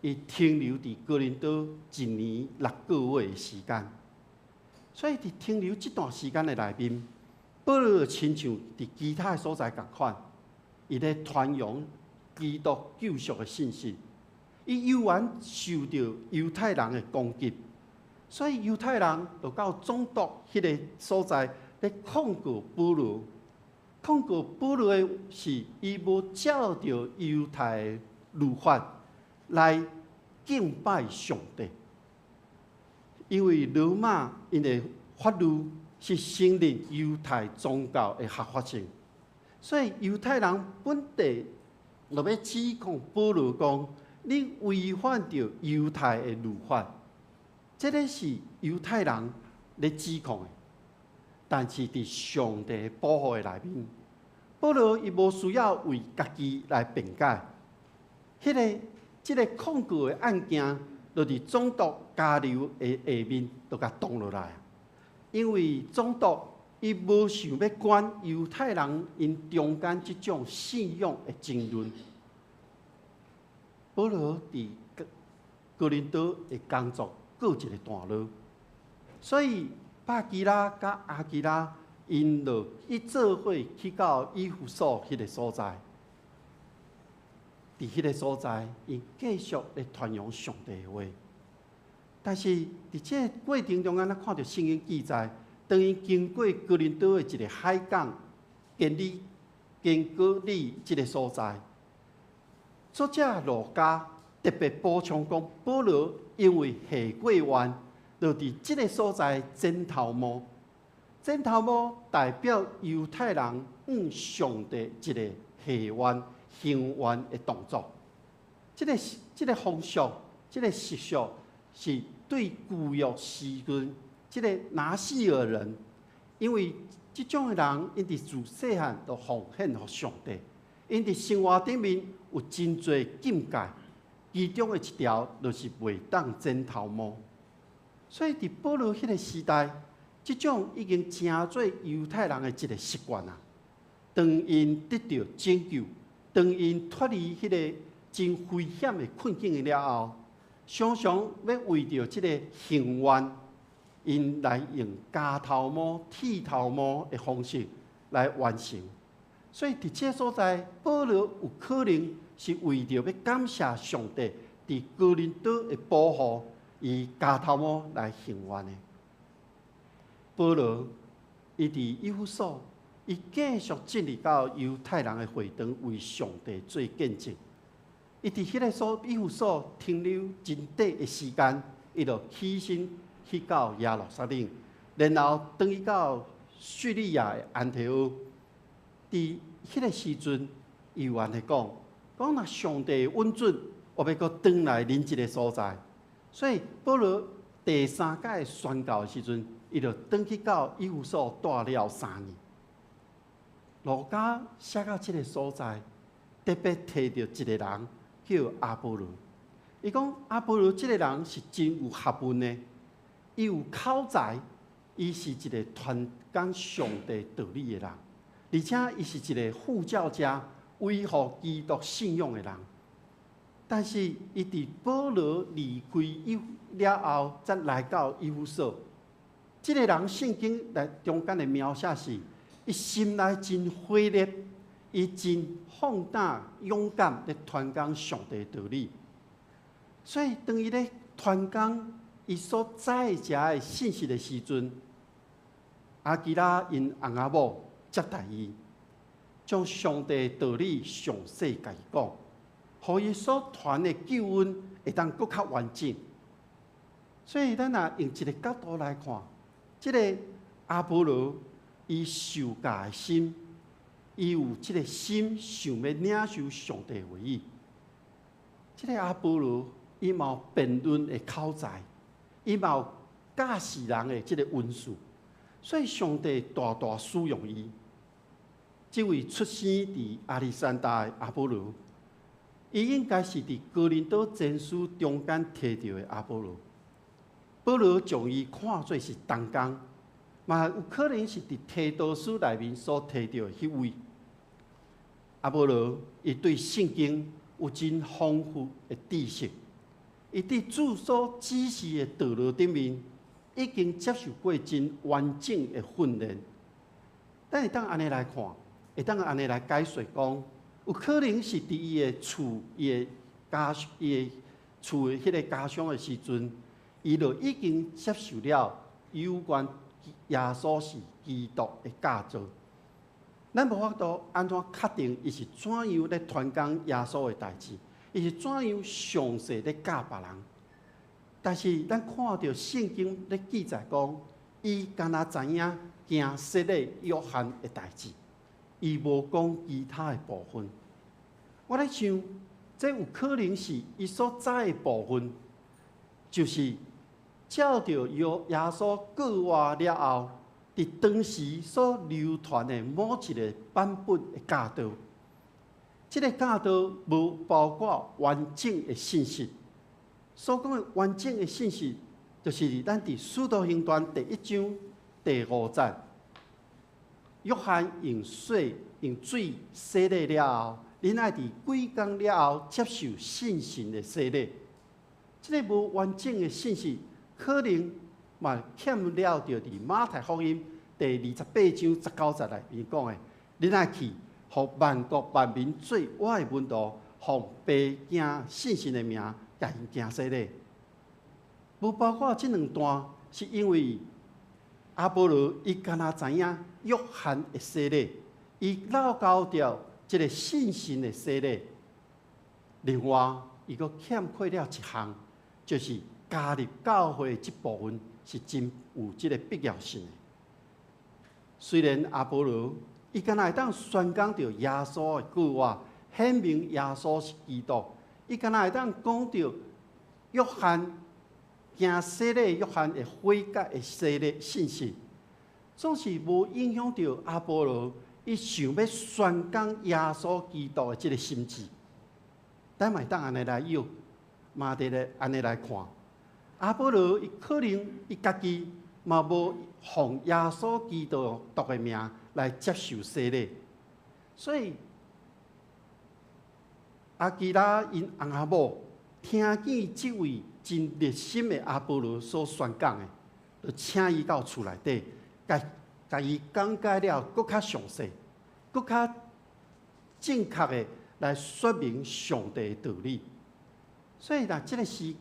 伊停留佇哥林多一年六個月的時間。所以佇停留這段時間的內面，保羅親像佇其他的所在仝款，伊咧傳揚基督救贖的信息，伊猶原受著猶太人的攻擊，所以猶太人就到總督彼个所在咧控告保羅。控告保羅的是伊無照著猶太的律法來敬拜上帝，因為羅馬𪜶的法律是承認猶太宗教的合法性，所以猶太人本地就欲指控保羅講，你違反著猶太的律法，這个是猶太人咧指控的。但是佇上帝保護的內面，保羅伊無需要為家己來辯解。這个控告的案件，就佇總督加流的下面，就共擋落來。因為總督伊無想欲管猶太人𪜶中間這種信仰的爭論。保羅佇哥林多的工作告一個段落，所以百基拉佮亞居拉𪜶就去做伙去到以弗所彼个所在。佇彼个所在，𪜶繼續咧傳揚上帝的話。但是佇這个過程中間，咱看著聖經記載，當𪜶經過哥林多的一個海港，堅尼堅革哩這个所在，作者路加特別補充講，保羅因為下過願，就佇這个所在剪頭毛。剪頭毛代表猶太人向上帝一个下願、行願的動作。這个風俗、這個習俗是對舊約時陣這个拿細耳人，因為這種的人，𪜶佇自細漢就奉獻予上帝，𪜶佇生活頂面有真濟禁戒，其中的一條就是袂當剪頭毛。所以佇保羅彼个時代，這種已經成做猶太人的一個習慣啊。當𪜶得著拯救，當𪜶脫離彼个真危險的困境了後，常常欲為著這個行願，𪜶來用鉸頭毛、剃頭毛的方式來完成。所以佇這个所在，保羅有可能是為著欲感謝上帝佇哥林多的保護，伊鉸頭毛來行願的。保羅伊佇以弗所，伊繼續進入到猶太人的會堂，為上帝做見證。伊佇彼个所以弗所停留真短的時間，伊就起身去到耶路撒冷，然後轉去到敘利亞的安提阿。佇彼个時陣，伊有按呢講，講若上帝允准，我欲閣轉來恁這个所在。所以保羅第三擺宣教的時陣，伊就轉去到以弗所蹛了3年。路加寫到這个所在，特別提著一個人叫亞波羅。伊講亞波羅這个人是真有學問的，伊有口才，伊是一個傳講上帝道理的人，而且伊是一個護教家，維護基督信仰的人。但是，伊佇保羅離開以了後，才來到以弗所。這个人聖經內中間的描寫是，伊心內真火熱，伊真放膽勇敢咧傳講上帝道理。所以，當伊咧傳講伊所知的信息的時陣，亞居拉𪜶翁仔某接待伊，將上帝道理詳細共伊講，予伊所傳的救恩會當閣較完整。所以，咱若用一个角度來看，這个亞波羅伊受教的心，伊有這个心想欲領受上帝話語。這个亞波羅伊嘛有辯論的口才，伊嘛有教示人的這个恩賜，所以上帝大大使用伊。這位出生佇亞歷山大的亞波羅，伊應該是佇哥林多前書中間提著的亞波羅。保羅將伊看做是同工，嘛有可能是佇提多書內面所提著的彼位。亞波羅伊對聖經有真豐富的知識，伊佇主所指示的道路頂面，已經接受過真完整的訓練。咱會當按呢來看，會當按呢來解說講，有可能是佇伊的厝、伊的家、伊的厝的彼个家鄉的時陣，伊就已經接受了有關耶穌是基督的教導。咱無法度按怎確定伊是怎樣咧傳講耶穌的代誌，伊是怎樣詳細咧教別人。但是咱看著聖經咧記載講，伊敢若知影行洗禮約翰的代誌，伊無講其他的部分。我咧想，這有可能是伊所知的部分，就是照著耶穌復活了後，佇當時所流傳的某一个版本的教導。這个教導無包括完整的信息。所講的完整的信息，就是咱佇《使徒行傳》第一章第五節，約翰用水洗禮了後，恁愛佇幾工了後接受聖神的洗禮。這个無完整的信息，可能嘛欠了著佇馬太福音第28章19節內面講的，恁愛去，予萬國萬民做我的門徒，奉父子聖神的名，共𪜶行洗禮。無包括這兩段，是因為亞波羅伊敢若知影約翰的洗禮，伊漏交著這个聖神的洗禮。另外，伊閣欠缺了一項，就是加入教會這部分是真有這个必要性的。雖然亞波羅伊敢若會當宣講著耶穌的句話，顯明耶穌是基督，伊敢若會當講著約翰行洗禮，約翰的悔改的洗禮信息，總是無影響著亞波羅伊想欲宣講耶穌基督的這个心志。咱嘛會當按呢來臆，嘛佇咧按呢來看，亞波羅伊可能伊家己嘛無奉耶穌基督的名來接受洗禮，所以亞居拉𪜶翁仔某聽見這位真熱心的亞波羅所宣講的，就請伊到厝內底，共共伊講解了，閣較詳細、閣較正確的來說明上帝的道理。所以若這个時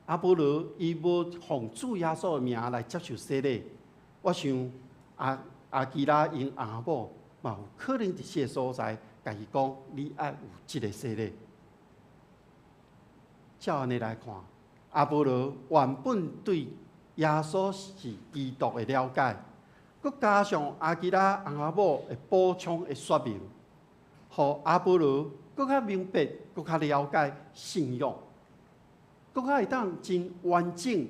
亞波羅伊無奉主耶穌的名來接受洗禮，我想亞居拉𪜶翁仔某嘛有可能佇這个所在，共伊講，你愛有這个洗禮。照按呢來看，亞波羅原本對耶穌是基督的了解，閣加上亞居拉翁仔某的補充的說明，予亞波羅閣較明白、閣較了解信仰，閣較會當真完整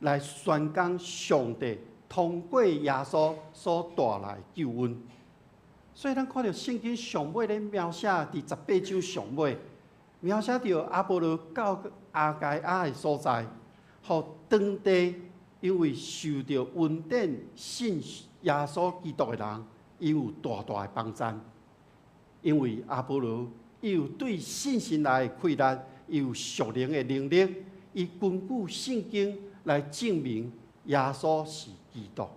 來宣講上帝通過耶穌所帶來的救恩。所以咱看著聖經上尾咧描寫，佇十八章上尾描寫著亞波羅到亞該亞的所在，予當地因為受著恩典信耶穌基督的人，伊有大大的幫贊。因為亞波羅伊有對信心來的氣力，伊有屬靈的能力，伊根據聖經來證明耶穌是基督。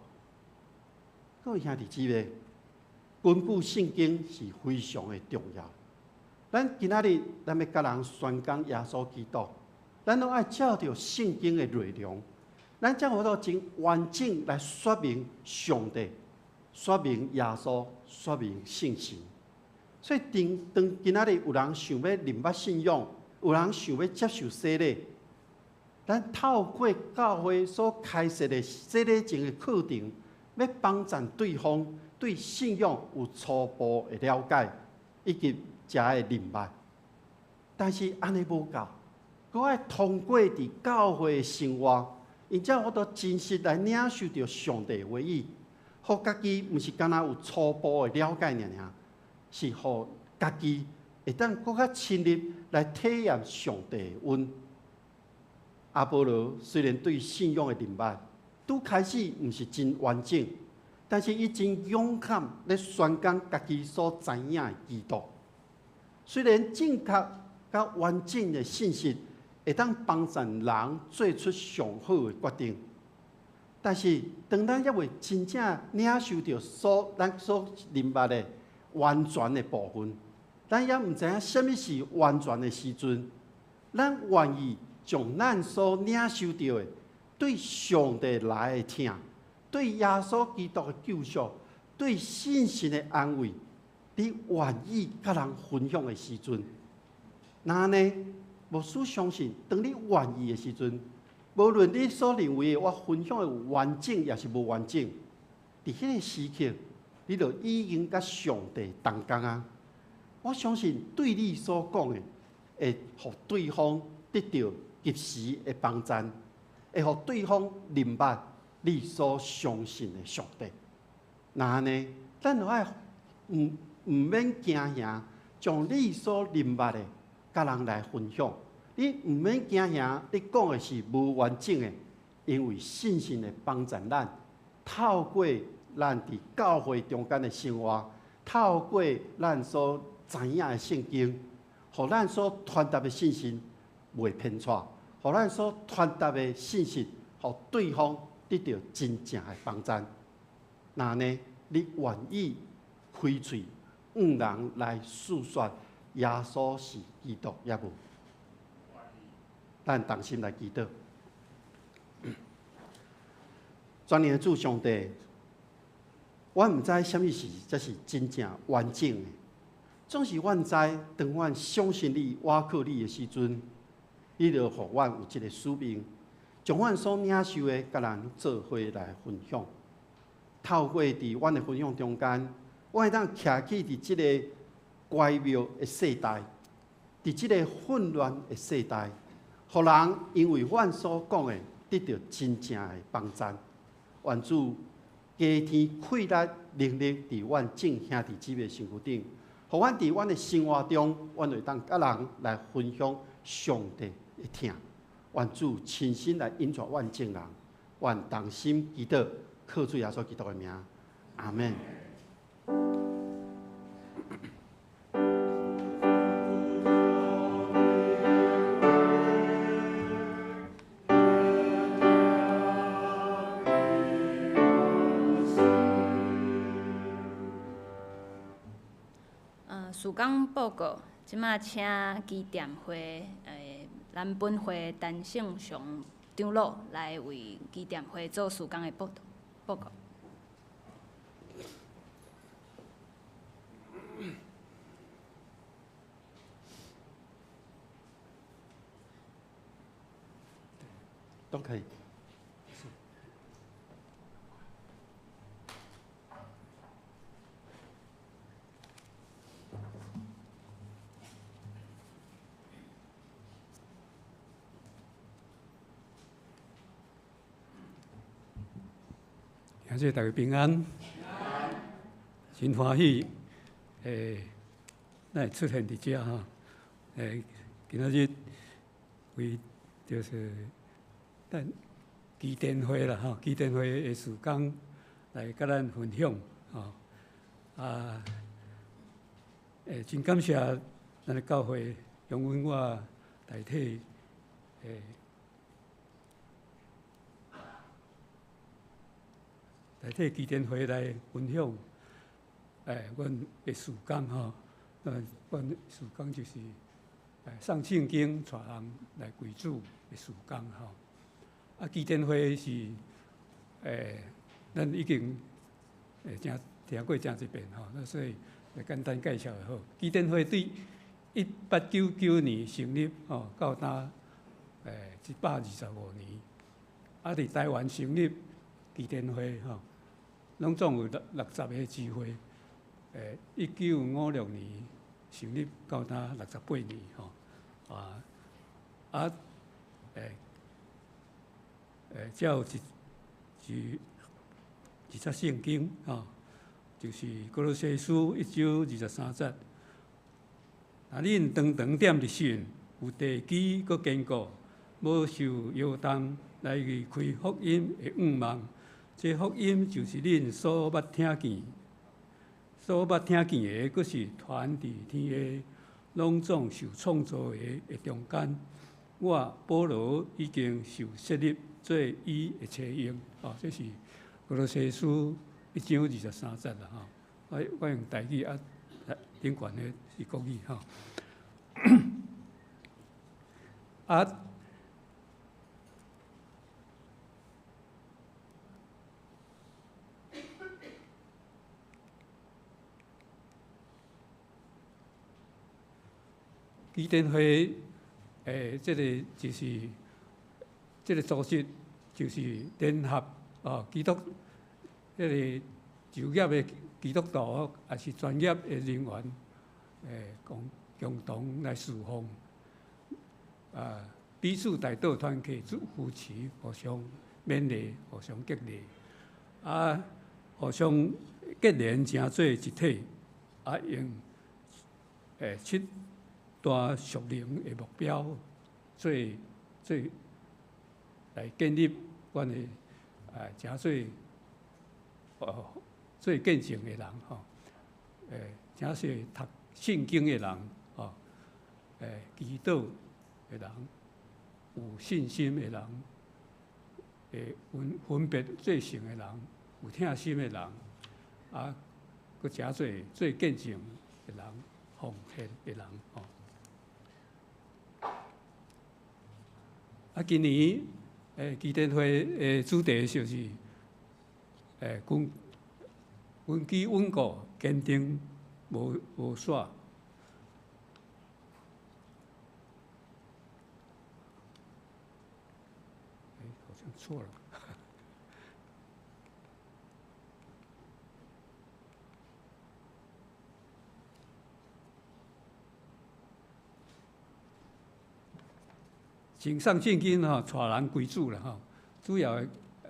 各位兄弟姊妹，根據聖經是非常的重要。咱今仔日咱欲共人宣講耶穌基督，咱攏愛照著聖經的內容，咱才有法度真完整來說明上帝、說明耶穌、說明聖神。所以，當當今仔日有人想欲認捌信仰，有人想欲接受洗禮，咱透過教會所開設的洗禮前的課程，欲幫贊對方對信仰有初步的了解，以及才會認捌。但是按呢無夠，閣愛通過佇教會的生活，𪜶才有法度真實來領受著上帝的話語，予家己毋是干焦有初步的了解爾爾，是予家己會當閣較深入來體驗上帝的恩。亞波羅雖然對信仰的認捌，拄開始毋是真完整，但是伊真勇敢咧宣講家己所知影的基督。雖然正確佮完整的信息會當幫助人做出上好的決定，但是當咱猶未真正領受著所咱所認捌的完全的部分，咱猶毋知影啥物是完全的時陣，咱願意將咱所領受著的對上帝來的疼，對耶穌基督的救贖，對聖神的安慰，你願意佮人分享的時陣，若按呢，牧師相信，當你願意的時陣，無論你所認為的我分享的有完整，抑是無完整，佇彼个時刻，你就已經佮上帝同工啊！我相信對你所講的，會予對方得著及時的幫贊，會予對方認捌你所相信的上帝。若按呢，咱就愛毋免驚嚇，將你所認捌的，佮人來分享。你毋免驚嚇，你講的是無完整的，因為聖神會幫贊咱，透過咱佇教會中間的生活，透過咱所知影的聖經，予咱所傳達的信息袂偏差，予咱所傳達的信息，予對方得著真正的幫贊。若呢，你願意開喙向人來訴說耶穌是基督，抑無？咱同心來祈禱。全能的主上帝，阮毋知啥物事才是真正完整的。總是阮知，當阮相信你、倚靠你的時陣，你就予阮有這个使命，將阮所領受的，佮人做伙來分享。透過佇阮的分享中間，阮會當徛起佇這个乖謬的世代，佇這个混亂的世代，予人因為阮所講的得著真正的幫贊。願主加添氣力、能力，佇阮眾兄弟姊妹的身軀頂，予阮佇阮的生活中，阮會當佮人來分享上帝的疼。願主親身來引導阮眾人，願同心祈禱，靠主耶穌基督的名，阿們。事工報告，這馬請基甸會，咱本會陳勝雄長老來為基甸會做事工的報告。都可以。感謝大家平安，真歡喜，咱會出現佇遮吼，今仔日為就是咱基甸會啦吼，基甸會的事工來佮咱分享吼，啊，真感謝咱的教會容許我代替代替基甸會來分享，阮的事工吼，阮事工就是送聖經帶人來歸主的事工吼。啊，基甸會是咱已經誠聽過誠濟遍吼，那所以簡單介紹就好。基甸會對1899年成立吼，到今125年，啊，佇台灣成立基甸會吼，攏總有60個支會，1956年成立到今68年吼，才有一節聖經吼，就是歌羅西書1章23節。若恁長長踮佇信，有地基閣堅固，無受搖動，來離開福音的向望。這福音就是恁所捌聽見、所捌聽見的，閣是傳佇天下，攏總受創造的中間。我保羅已經受設立做伊的冊用。哦，這是歌羅西書1章23節啦。吼，我用台語啊，頂懸的是國語吼。啊。基甸會，這个就是這个組織，就是聯合哦基督，這个就業的基督徒，也是專業的人員，共同來侍奉，啊，彼此代禱團契扶持，互相勉勵，互相激勵，啊，互相結連成做一體，啊，用七大屬靈的目標，做來建立阮的成做做見證的人吼，誠濟讀聖經的人吼，祈禱的人，有信心的人，會分別做聖的人，有疼心的人，啊，閣誠濟做見證的人，奉獻的人吼。啊，今年祈禱會的主題就是根基穩固，堅定無散。好像錯了。贈送聖經吼，帶人歸主啦吼，主要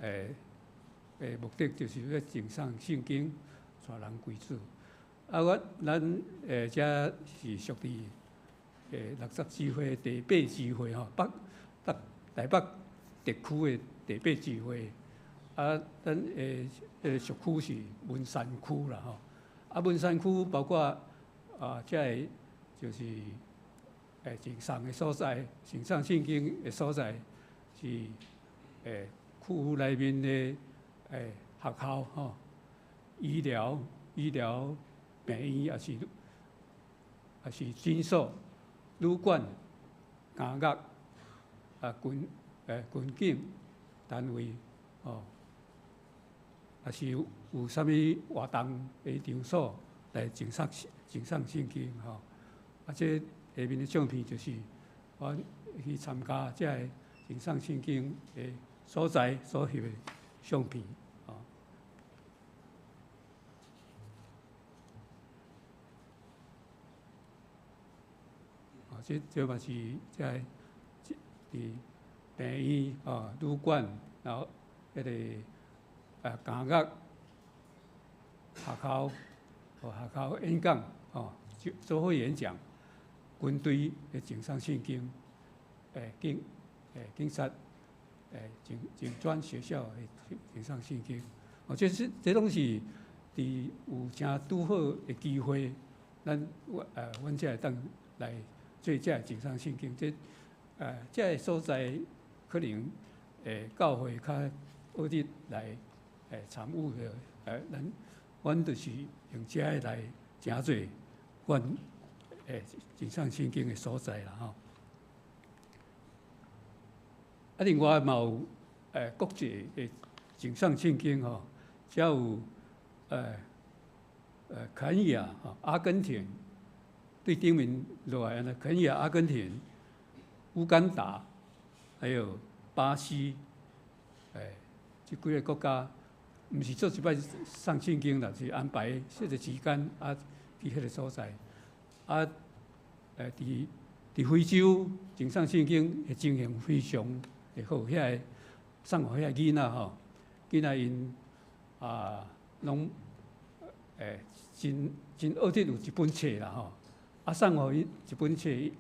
的目的就是欲贈送聖經，帶人歸主。啊，咱遮是屬佇60支會第八支會吼，台北地區的第八支會。啊，咱屬區是文山區啦吼。啊，文山區包括啊，遮个就是贈送的所在，贈送聖經的所在是區內面的學校吼，醫療病院，也是診所、旅館、監獄啊、軍警單位吼，也是有啥物活動的場所來贈送聖經吼。啊，這下面的相片就是我去參加這个贈送聖經的所在所翕的相片。這嘛是這个佇病院啊、旅館，然後彼個監獄、學校、學校演講，吼，做伙演講，軍隊的贈送聖經，警察，警專學校的贈送聖經，哦，這攏是佇有誠拄好的機會，阮才會當來做這个贈送聖經。這个所在可能教會較學日來參與的，阮就是用這个來成做阮贈送聖經的所在啦吼。啊，另外嘛有國際的贈送聖經吼，遮有肯亞、阿根廷對頂面落來按呢，肯亞、阿根廷、烏干達，還有巴西，這幾个國家，毋是做一擺送聖經啦，是安排這個時間啊，去彼个所在，啊，佇非洲贈送聖經的情形非常的好，遐个送予遐个囡仔吼，囡仔𪜶啊，攏真學得有一本冊啦吼，啊，送予𪜶一本冊，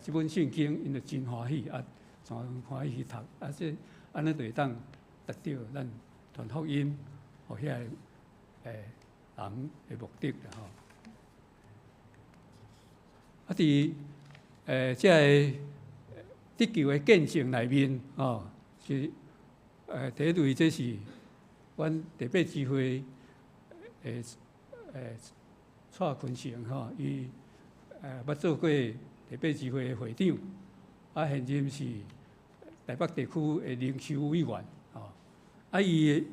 這本聖經，𪜶就真歡喜，啊，真歡喜去讀，啊，這按呢就會當達到咱傳福音予遐个人的目的啦吼。啊，佇這个得救的見證內面，吼，是第一位，這是阮第八支會的蔡坤成吼，伊捌做過第八支會的會長，啊，現任是台北地區的靈修委員，吼。啊，伊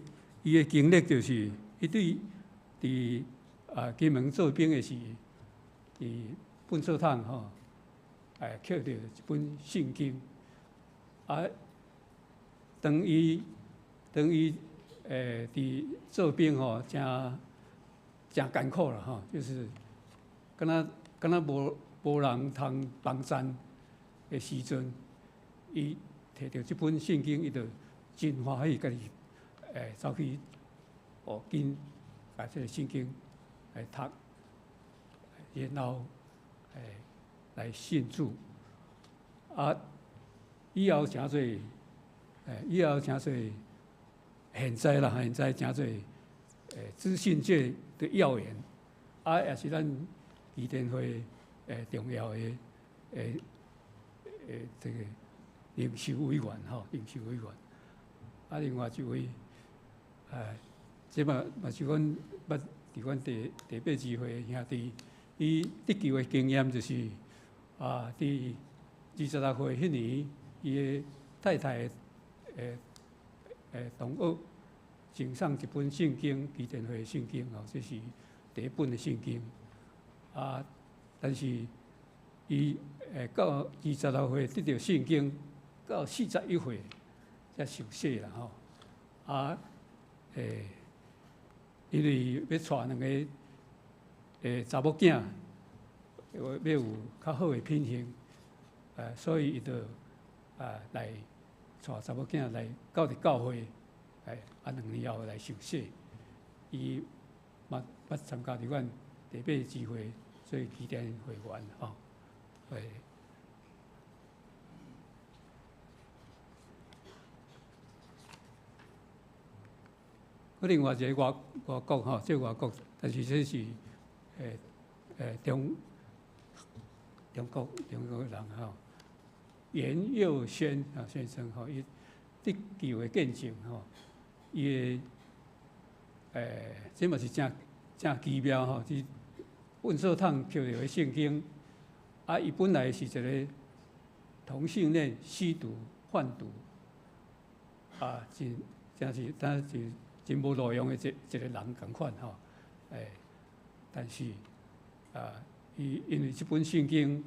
的經歷就是，伊對佇金門做兵的時，佇糞掃桶吼，抾著一本聖經，啊，當伊佇做兵吼，誠艱苦啦吼，就是敢若無人通幫贊的時陣，伊摕著這本聖經，伊就真歡喜，家己走去緊共這个聖經來讀，然後來信主。啊，以後誠濟，以後誠濟，現在啦，現在誠濟資訊界的要員，啊，也是咱基甸會重要的這個領袖委員吼，領袖委員。啊，另外一位，這嘛嘛是阮捌佇阮第八支會的兄弟，伊得救的經驗就是啊，佇26歲彼年，伊的太太同學贈送一本聖經，基甸會的聖經吼，這是第一本的聖經。啊，但是伊到26歲得著聖經，到41歲才受洗啦吼。啊，因為欲帶兩個查某囝，欲有較好的品行，所以伊就來帶查某囝來到佇教會，啊2年後來受洗。伊嘛捌參加佇阮第八支會做基甸會員吼。另外一個外國吼，這外國，但是這是中國人吼，嚴佑軒啊先生吼，伊得救的見證吼，伊的這嘛是誠誠奇妙吼，這糞掃桶抾著的聖經，啊，伊本來是一個同性戀、吸毒、販毒，啊，真真是，但是真無路用的一個人仝款吼，但是啊，伊因為這本聖經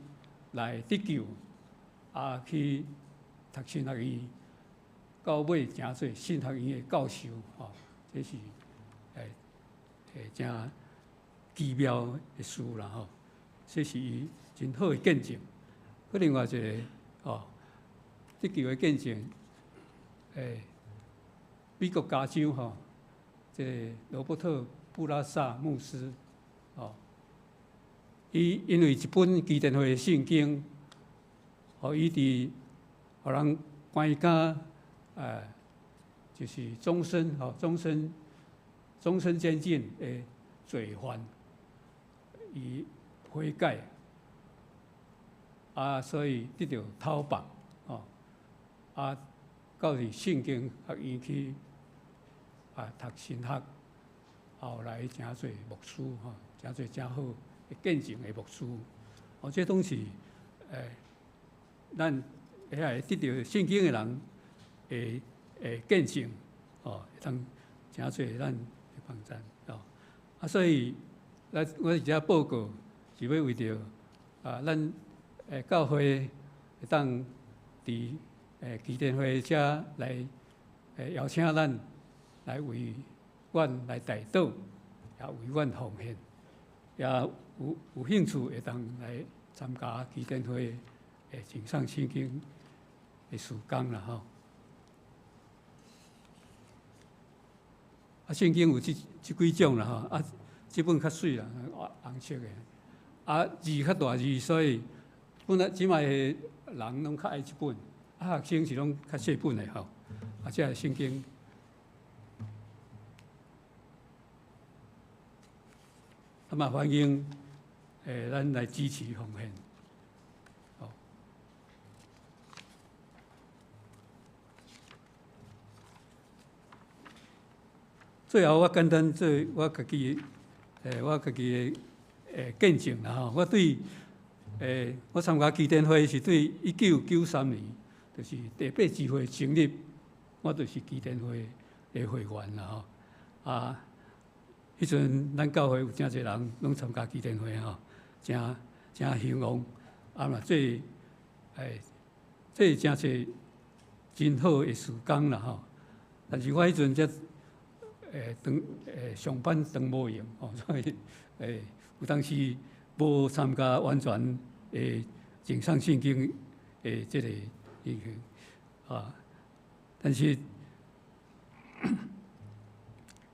來得救，啊，去讀神學院，到尾成做神學院的教授吼，這是誠奇妙的事啦吼，這是伊真好的見證。閣另外一個吼，得救的見證，美國加州吼，這個羅伯特布拉薩牧師，吼，伊因為一本基甸會的聖經，予伊佇予人關監，就是終身吼，終身監禁的罪犯，伊悔改，啊，所以得著逃放，吼，啊，到佇聖經學院去讀神學，後來成做牧師吼，成做誠好的見證的牧師。哦，這攏是咱遐會得著聖經的人會見證，哦，會當成做咱的幫贊哦。啊，所以咱我佇遮報告是欲為著啊，咱教會會當佇基甸會遮來邀請咱來為阮來代禱，也為阮奉獻，也有興趣會當來參加基甸會的贈送聖經的事工啦吼。啊，聖經有這幾種啦吼，啊，這本較媠啦，紅色的，啊，字較大字，所以本來這擺的人攏較愛這本，啊，學生是攏較細本的吼。啊，這個聖經。啊嘛歡迎，咱來支持奉獻。好。最後，我簡單做我家己，我家己的見證啦吼。我對，我參加基甸會是對1993年，就是第八支會成立，我就是基甸會的會員啦吼。啊，彼陣咱教會有誠濟人攏參加基甸會吼，誠誠興旺，啊嘛做，做誠濟真好的事工啦吼。但是我彼陣才當上班當無閒吼，所以有當時無參加完全的贈送聖經的這個情形啊。但是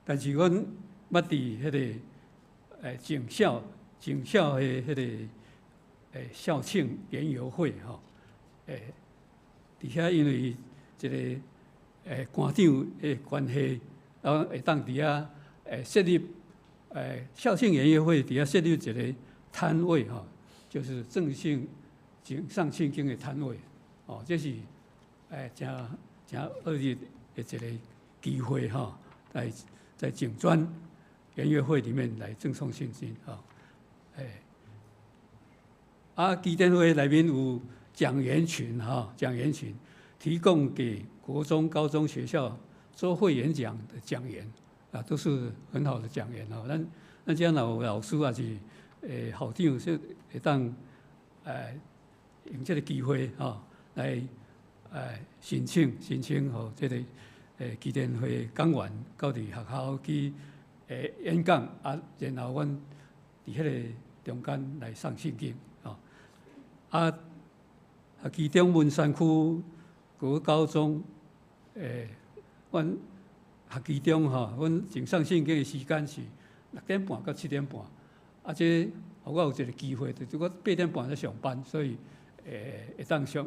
阮捌佇彼個總校的彼個校慶園遊會吼，佇遐因為一個館長的關係，啊會當佇遐設立校慶研閱會佇遐設立一個攤位吼，就是贈信贈送聖經的攤位，哦，這是誠誠好的一個機會吼，來在警專研閱會裡面來贈送聖經吼，啊，基甸會內面有講員群哈，講員群提供給國中、高中學校做會演講的講員啊，都是很好的講員哦。咱咱遮若有老師抑是校長，是會當用這個機會吼來申請申請予這個基甸會講員到佇學校去演講啊，然後阮佇彼個中間來送聖經吼。啊，其中文山區國高中，阮學期中吼，阮贈送聖經的時間是6點半到7點半，啊，這予我有一個機會，就是我8點半才上班，所以會當上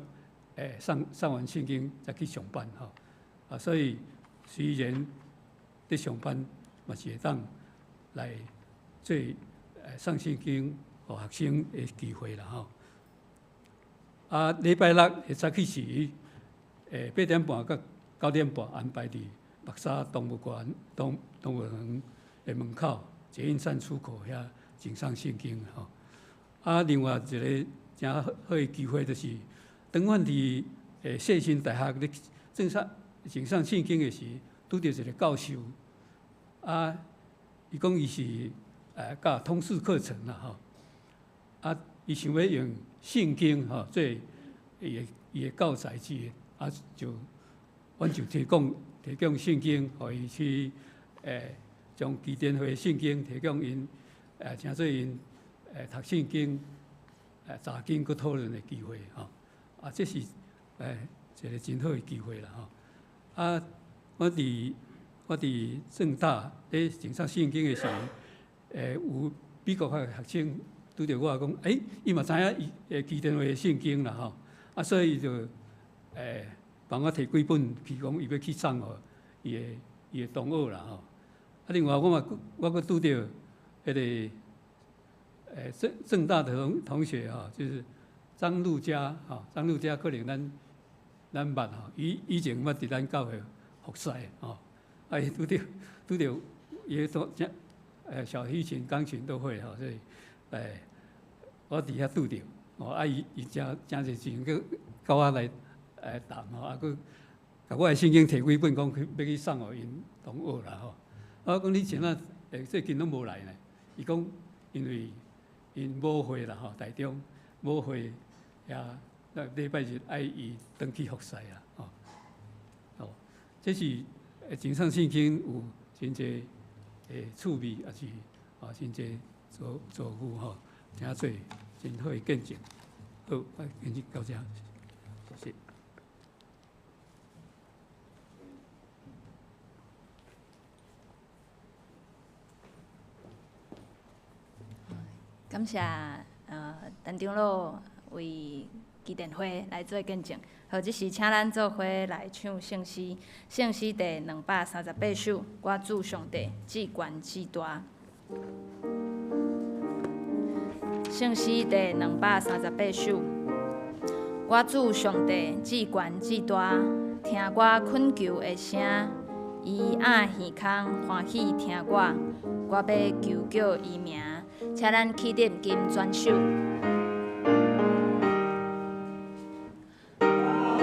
送送完聖經才去上班吼。啊，所以雖然佇上班，嘛是會當來做送聖經予學生的機會啦吼。啊，禮拜六的早起時，8點半到9點半安排佇木柵動物園動動物園的門口捷運站出口遐贈送聖經吼。啊，另外一個誠好的機會就是，當阮佇世新大學咧贈送贈送聖經的時，拄著一個教授，啊，伊講伊是教通識課程啦吼，啊，伊想欲用聖經吼做伊的伊的教材之一，啊，就阮就提供提供聖經，予伊去將基甸會聖經提供𪜶請做𪜶讀聖經查經閣討論的機會吼，啊，這是一個真好的機會啦吼。啊，我佇我佇政大咧贈送聖經的時，有美國的學生拄著我講，欸，伊嘛知影伊基甸會的聖經啦吼，啊，所以伊就幫我提幾本，去講伊欲去送予伊的伊的同學啦吼。啊，另外我嘛我閣拄著彼個政政大的同同學吼，就是張路嘉吼，張路嘉可能咱咱捌吼，伊以前捌佇咱教會服侍吼，啊，伊拄著拄著伊都小提琴、鋼琴都會吼，所以我佇遐拄著，哦，啊，伊伊誠誠熱情，閣佮我來談吼，啊，閣共我的聖經提幾本，講去欲去送予𪜶同學啦吼。我講你前仔最近攏無來呢？伊講因為𪜶母會啦吼，台中母會遐，禮拜日愛伊轉去服侍啦吼。哦，這是贈送聖經有真濟趣味，抑是啊真濟造造句吼，誠濟真好的見證。好，今日到遮，謝謝。感謝陳長老為基甸會來做見證。好，這時請咱做伙來唱聖詩，聖詩第238首，我主上帝至懸至大。聖詩第238首，我主上帝至懸至大，聽我懇求的聲，伊掩耳孔歡喜聽我，我欲求叫伊名，請咱起立金轉手。我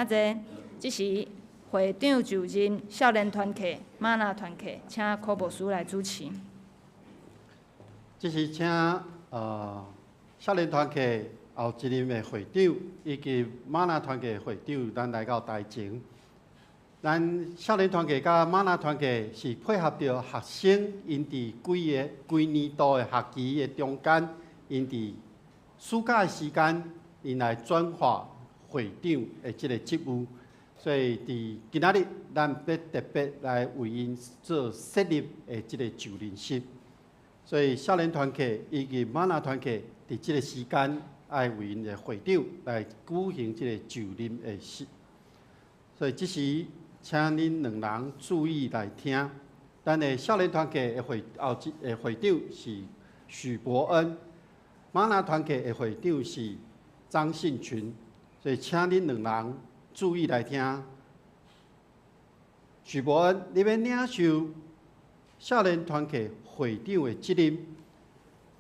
請坐。這時會長就任少年團契、嗎哪團契，請柯牧師來主持。這時請少年團契後一任的會長以及嗎哪團契會長，咱來到台前。咱少年團契佮嗎哪團契是配合著學生，𪜶佇規个規年度的學期的中間，𪜶佇暑假的時間，𪜶來轉化會長的這个職務。所以佇今仔日，咱欲特別來為𪜶做設立的這个就任式。所以少年團契以及嗎哪團契佇這个時間，愛為𪜶的會長來舉行這个就任的式。所以這時，請恁兩人注意來聽。咱的少年團契的會後的會長是許伯恩，嗎哪團契的會長是張信群。所以請恁兩人注意來聽。許伯恩，你欲領受少年團契會長的職任；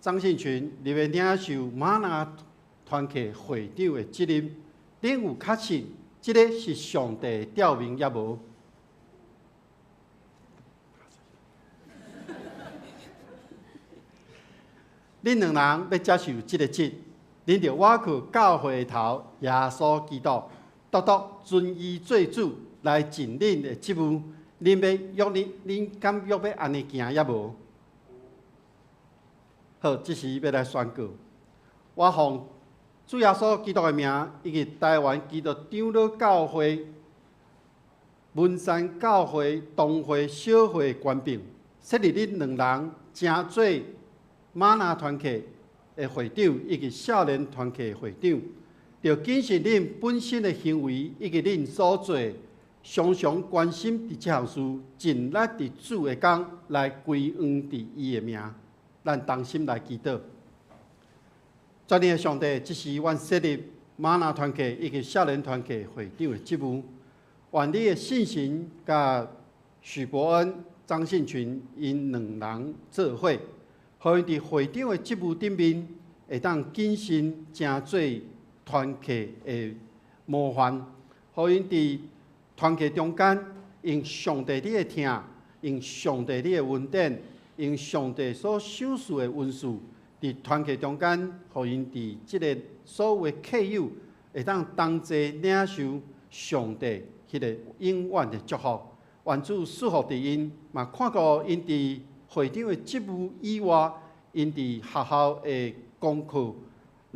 張信群，你欲領受嗎哪團契會長的職任。恁有確信這个是上帝的召命抑無？恁兩人欲接受這个職，恁著倚靠教會頭耶穌基督，獨獨尊伊做主來盡恁的職務。恁欲約恁，恁敢約欲按呢行抑無？好，這時欲來宣告，我奉主耶穌基督的名，以及台灣基督長老教會文山教會同會小會權柄，設立恁兩人成做嗎哪團契的會長，以及少年團契的會長，著謹慎恁本身的行為，以及恁所做，常常關心佇這項事，盡力佇主的工來歸榮佇伊的名。咱同心來祈禱。全能的上帝，這時阮設立嗎哪團契以及少年團契會長的職務，願你的聖神佮許伯恩、張信群𪜶兩人做伙，予𪜶佇會長的職務頂面，會當謹慎成做團契的模範，予𪜶佇團契中間，用上帝你的疼，用上帝你的恩典，用上帝所賞賜的恩賜，佇團契中間，予𪜶佇這个所有的契友會當同齊領受上帝彼个永遠的祝福。願主賜福佇𪜶，嘛看顧𪜶佇會長的職務以外，𪜶佇學校的功課、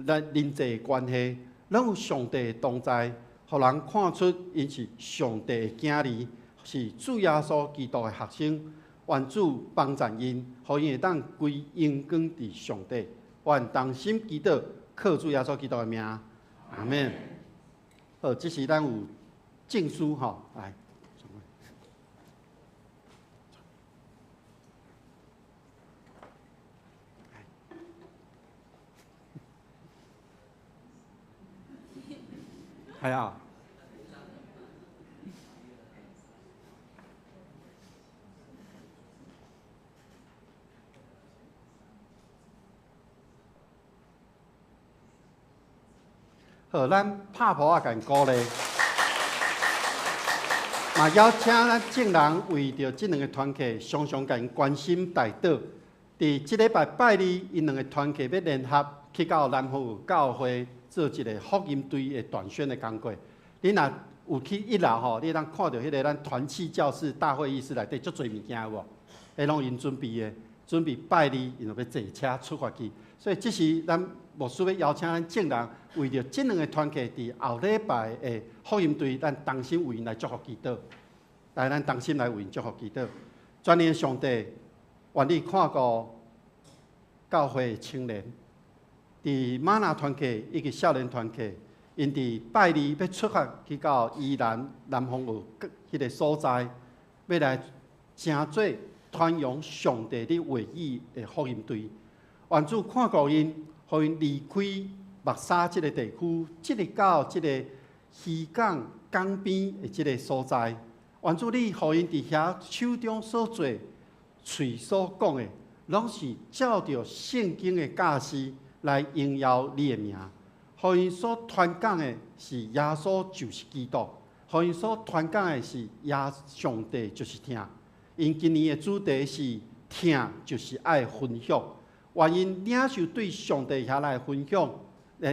咱人際關係，攏有上帝同在，予人看出𪜶是上帝的囝兒，是主耶穌基督的學生。願主幫贊𪜶，予𪜶會當歸榮光佇上帝。願同心祈禱，靠主耶穌基督的名，阿們。好，這時咱有證書吼，來。係啊。好，咱拍噗仔共鼓勵，嘛邀請咱眾人為著這兩个團契，常常共𪜶關心代禱。佇這禮拜拜二，𪜶兩个團契欲聯合去到南方教會做一个福音隊的短宣的工作。恁若有去一樓吼，你會當看著彼个咱團契教室大會議室內底足濟物件有無？彼攏𪜶準備的，準備拜二，𪜶就欲坐車出發去。所以這時咱牧師欲邀請咱眾人，為著這兩个團契佇後禮拜的福音隊，咱同心為𪜶來祝福祈禱。來，咱同心來為𪜶祝福祈禱。全能的上帝，願你看顧教會的青年，佇嗎哪團契以及少年團契，𪜶佇拜二欲出發去到宜蘭南方澳彼个所在，欲來成做傳揚上帝的話語的福音隊。願主看顧𪜶，予𪜶離開木柵這个地區，進入到這个漁港港邊的這个所在。願主你予𪜶佇遐手中所做、喙所講的，攏是照著聖經的教示來榮耀你的名。予𪜶所傳講的是耶穌就是基督，予𪜶所傳講的是耶上帝就是疼。𪜶今年的主題是疼就是愛分享，願𪜶領受對上帝遐來分享，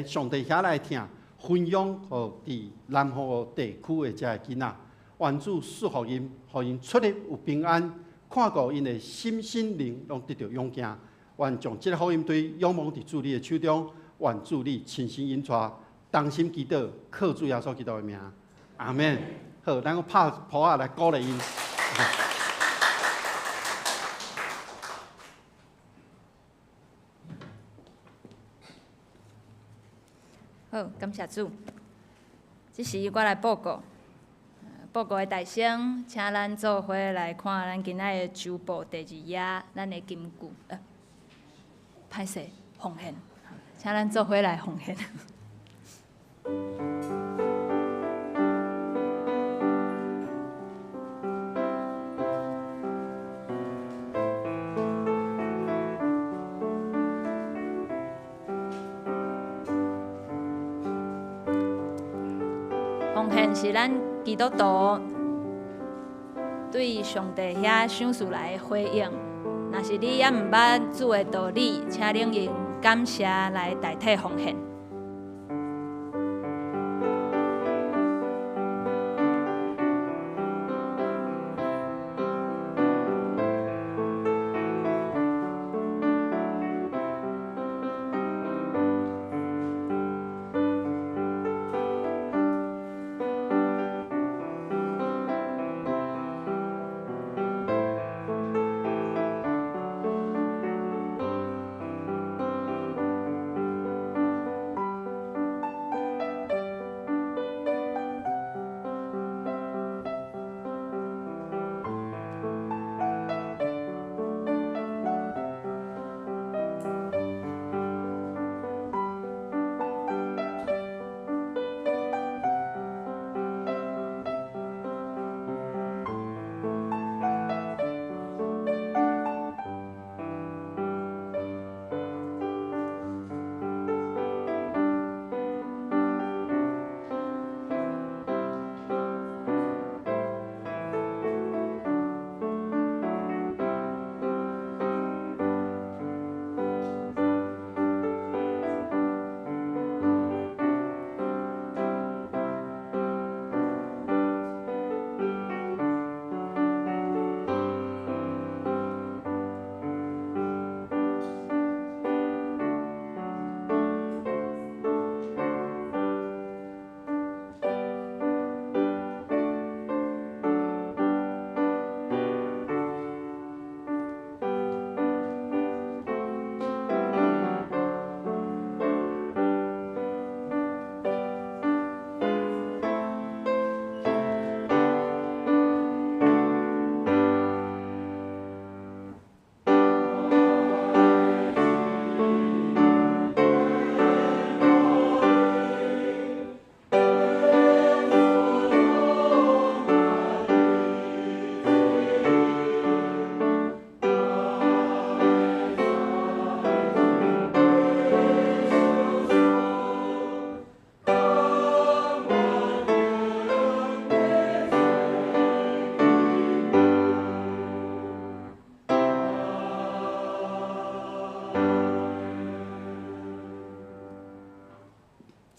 上帝遐來疼，分享予佇南方地區的遮个囡仔。願主賜福𪜶，予𪜶出入有平安，看顧𪜶的心身靈攏得著勇健。願將這个福音隊仰望佇主你的手中，願主你親身引帶，同心祈禱，靠主耶穌基督的名，阿們。好，咱閣拍噗仔來鼓勵𪜶。好，感謝主。這時我來報告，報告的大聲，請咱做伙來看咱今仔的周報第二頁，咱的金句。歹勢，奉獻，請咱做伙來奉獻。奉獻是咱基督徒對上帝遐賞賜來的回應。若是你猶毋捌主的道理，請恁用感謝來代替奉獻。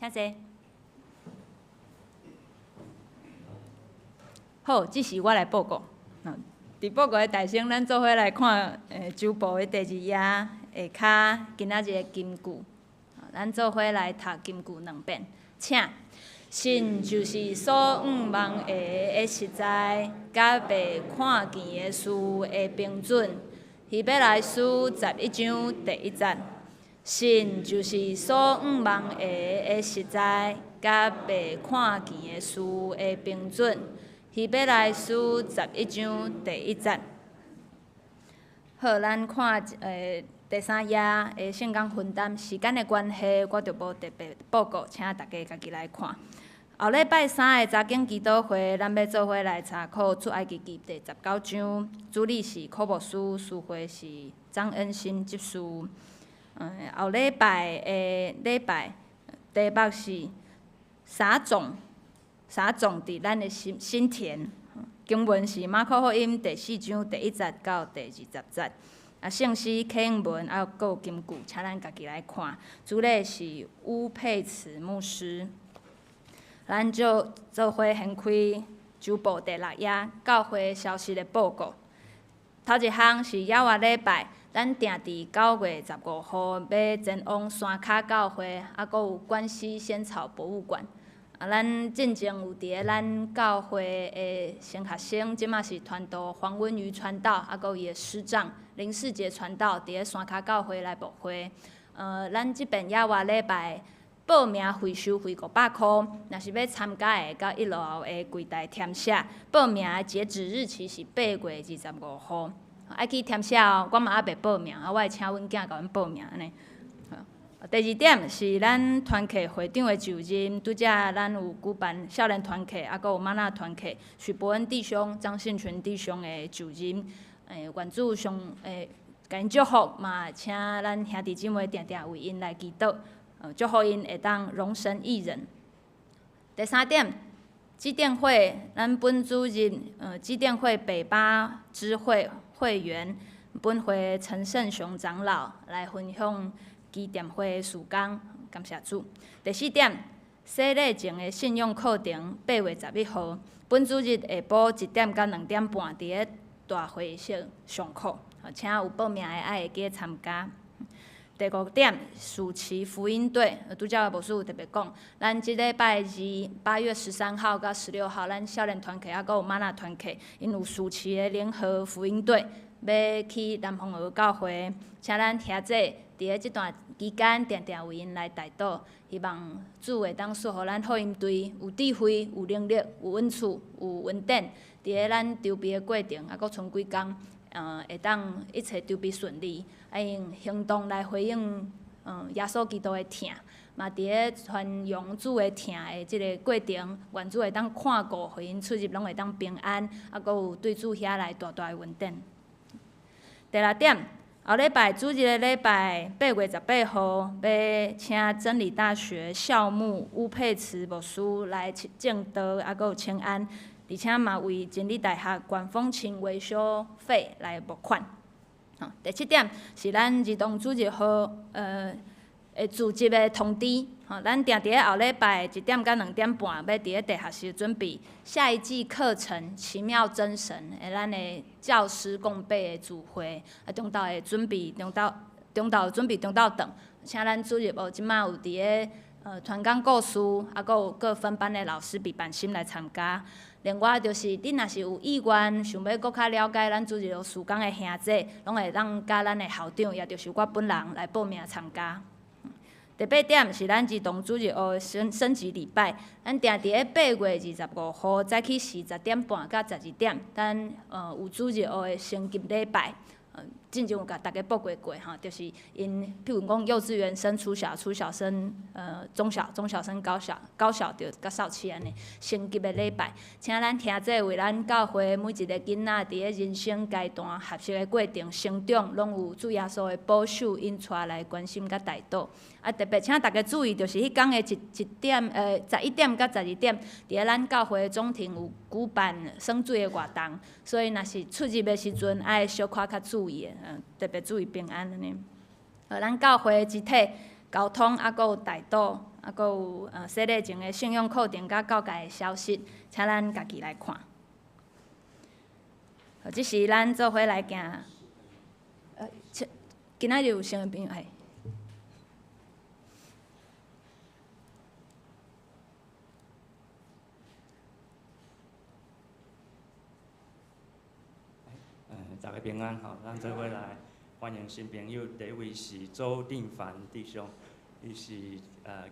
請坐。好，這時我來報告。佇報告的大聲，咱做伙來看，周報的第二頁下跤今仔日的金句。咱做伙來讀金句兩遍，請。信就是所向望的實在，佮袂看見的事的憑準。希伯來書11章第1節。信就是所向望的實在，佮袂看見的事的憑準。希伯來書11章第1節。好，咱看第三頁的聖工分擔，時間的關係，我就無特別報告，請大家家己來看。後禮拜三的查經祈禱會，咱欲做伙來查考出埃及記第19章，主理是柯牧師，司會是張恩新執事。後禮拜的禮拜，題目是撒種，撒種佇咱的心心田。經文是馬可福音第四章第一節到第二十節。啊，聖詩啟應文啊，閣有金句，請咱家己來看。主禮是烏佩慈牧師。咱就做伙掀開周報第六頁教會消息的報告。頭一項是猶活禮拜，咱定佇9月15號欲前往山跤教會，啊，閣有關西仙草博物館。啊，咱進前有佇咧咱教會的神學生，這馬是傳道黃文瑜傳道，啊，閣有伊的師長林世傑傳道，佇咧山跤教會來牧會。咱這遍猶活禮拜報名費收費500箍，若是欲參加的，到一樓的櫃台填寫。報名的截止日期是8月25號，愛去填寫哦。我嘛猶未報名，啊，我會請阮囝共阮報名按呢。第二點是咱團契會長的就任，拄才咱有舉辦少年團契，啊，閣有嗎哪團契，許伯恩弟兄、張信全弟兄的就任，願主上共𪜶祝福嘛，請咱兄弟姊妹定定為𪜶來祈禱，祝福𪜶會當榮神益人。第三點，基甸會，咱本主日，基甸會北巴支會會員，本會陳勝雄長老來分享基甸會的事工，感謝主。第四點，洗禮前的信仰課程，8月11號，本主日下晡1點到2點半，佇咧大會室上課，請有報名的愛會記參加。第五點，暑期福音隊，拄才牧師有特別講，咱這禮拜二8月13號到16號，咱少年團契抑閣有嗎哪團契，𪜶有暑期的聯合福音隊，欲去南方學教會，請咱兄弟佇咧這段期間，定定為𪜶來代禱，希望主會當賜予咱福音隊有智慧、有能力、有恩賜、有恩典，佇咧咱籌備的過程，抑閣賰幾工，會當一切籌備順利，啊用行動來回應，耶穌基督的疼，嘛佇咧傳揚主的疼的這个過程，願主會當看顧，予𪜶出入攏會當平安，啊，閣有對主遐來大大的恩典。第六點，後禮拜主日的禮拜8月18號，欲請真理大學校牧烏佩慈牧師來證道，啊，閣有請安，而且嘛為真理大學管風琴維修費來募款。第七點是咱兒童主日學會組織的通知，吼，咱定佇咧後禮拜1點到2點半，欲佇咧地下室準備下一季課程《奇妙真神》的咱的教師共備的聚會，啊，中晝會準備中晝中晝準備中晝頓，請咱主日學這馬有佇咧傳講故事，啊，閣有各分班的老師備辦心來參加。另外就是，恁若是有意願想欲閣較了解咱主日學事工的兄弟，攏會當佮咱的校長，也就是我本人來報名參加。第八點是咱兒童主日學升級禮拜，咱定佇咧8月25號早起時10點半到12點，咱有主日學的升級禮拜。進前有共大家報告過吼，就是𪜶譬如講幼稚園升初小，初小升中小，中小升高小，高小就較少起按呢升級的禮拜，請咱兄弟為咱教會每一个囡仔佇咧人生階段學習的過程成長，攏有主耶穌的保守，𪜶帶來關心佮代禱。啊，特別請大家注意，就是彼工的一一點，11點到12點，佇咧咱教會的總庭有舉辦耍水的活動，所以若是出入的時陣，愛小可較注意的，特別注意平安按呢。咱教會肢體交通，啊，閣有代禱，啊，閣有洗禮前的信仰課程佮教界的消息，請咱家己來看。這是咱做伙來行，今仔日有新的朋友嘿。大家平安吼，咱做伙來歡迎新朋友。第一位是周定凡弟兄，伊是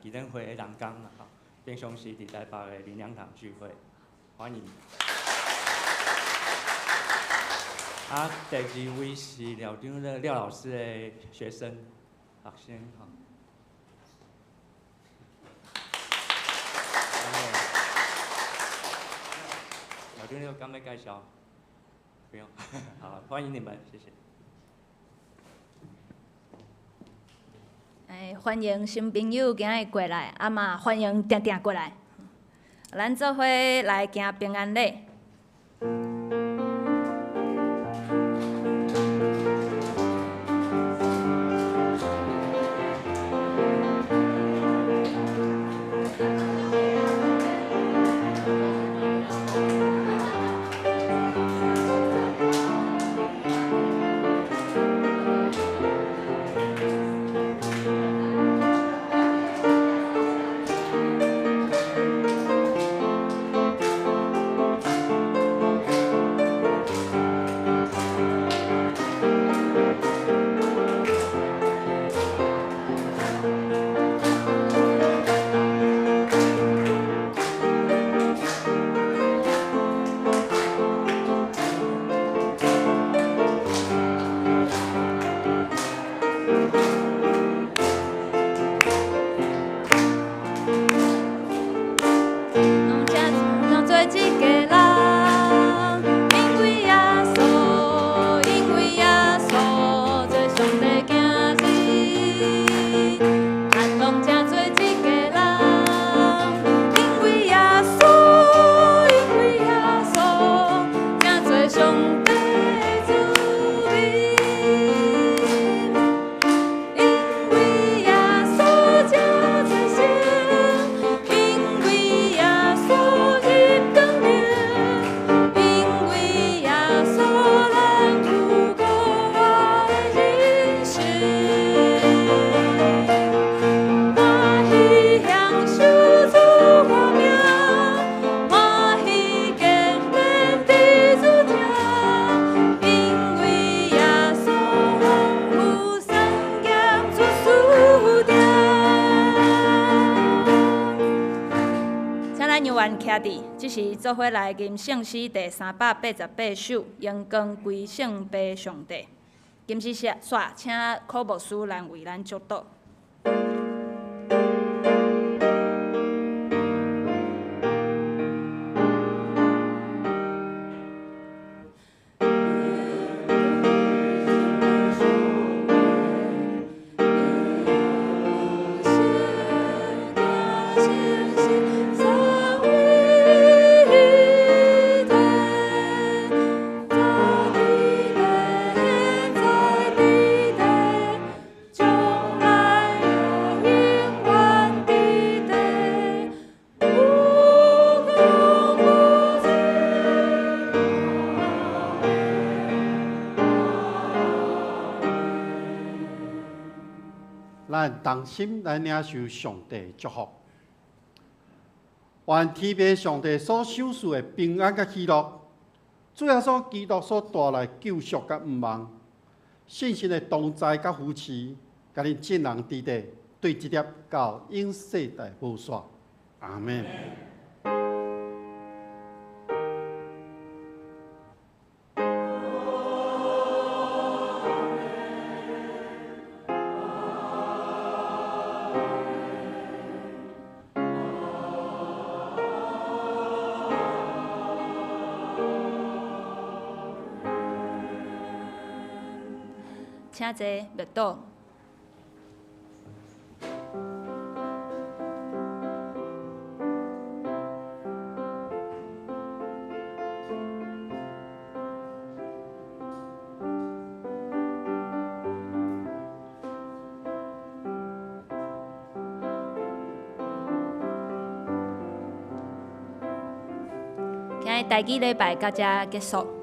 基甸會的人工啦吼，平常時佇台北的靈糧堂聚會，歡迎。啊，第二位是廖長的廖老師的學生，學生吼。廖長，你有敢欲介紹？不用，好，歡迎你們，謝謝。歡迎新朋友今日過來，啊嘛歡迎定定過來。咱做伙來行平安禮。這是做伙來吟聖詩第388首，榮光歸聖父上帝。今時煞，請柯牧師來為咱祝禱。咱同心來領受上帝祝福，願天父上帝所賞賜的平安佮喜樂，主耶穌基督所帶來救贖佮盼望，聖神的同在佮扶持，佮恁眾人佇咧，對這粒到永世代無煞。阿們。請坐，默禱。今日台語禮拜到這結束。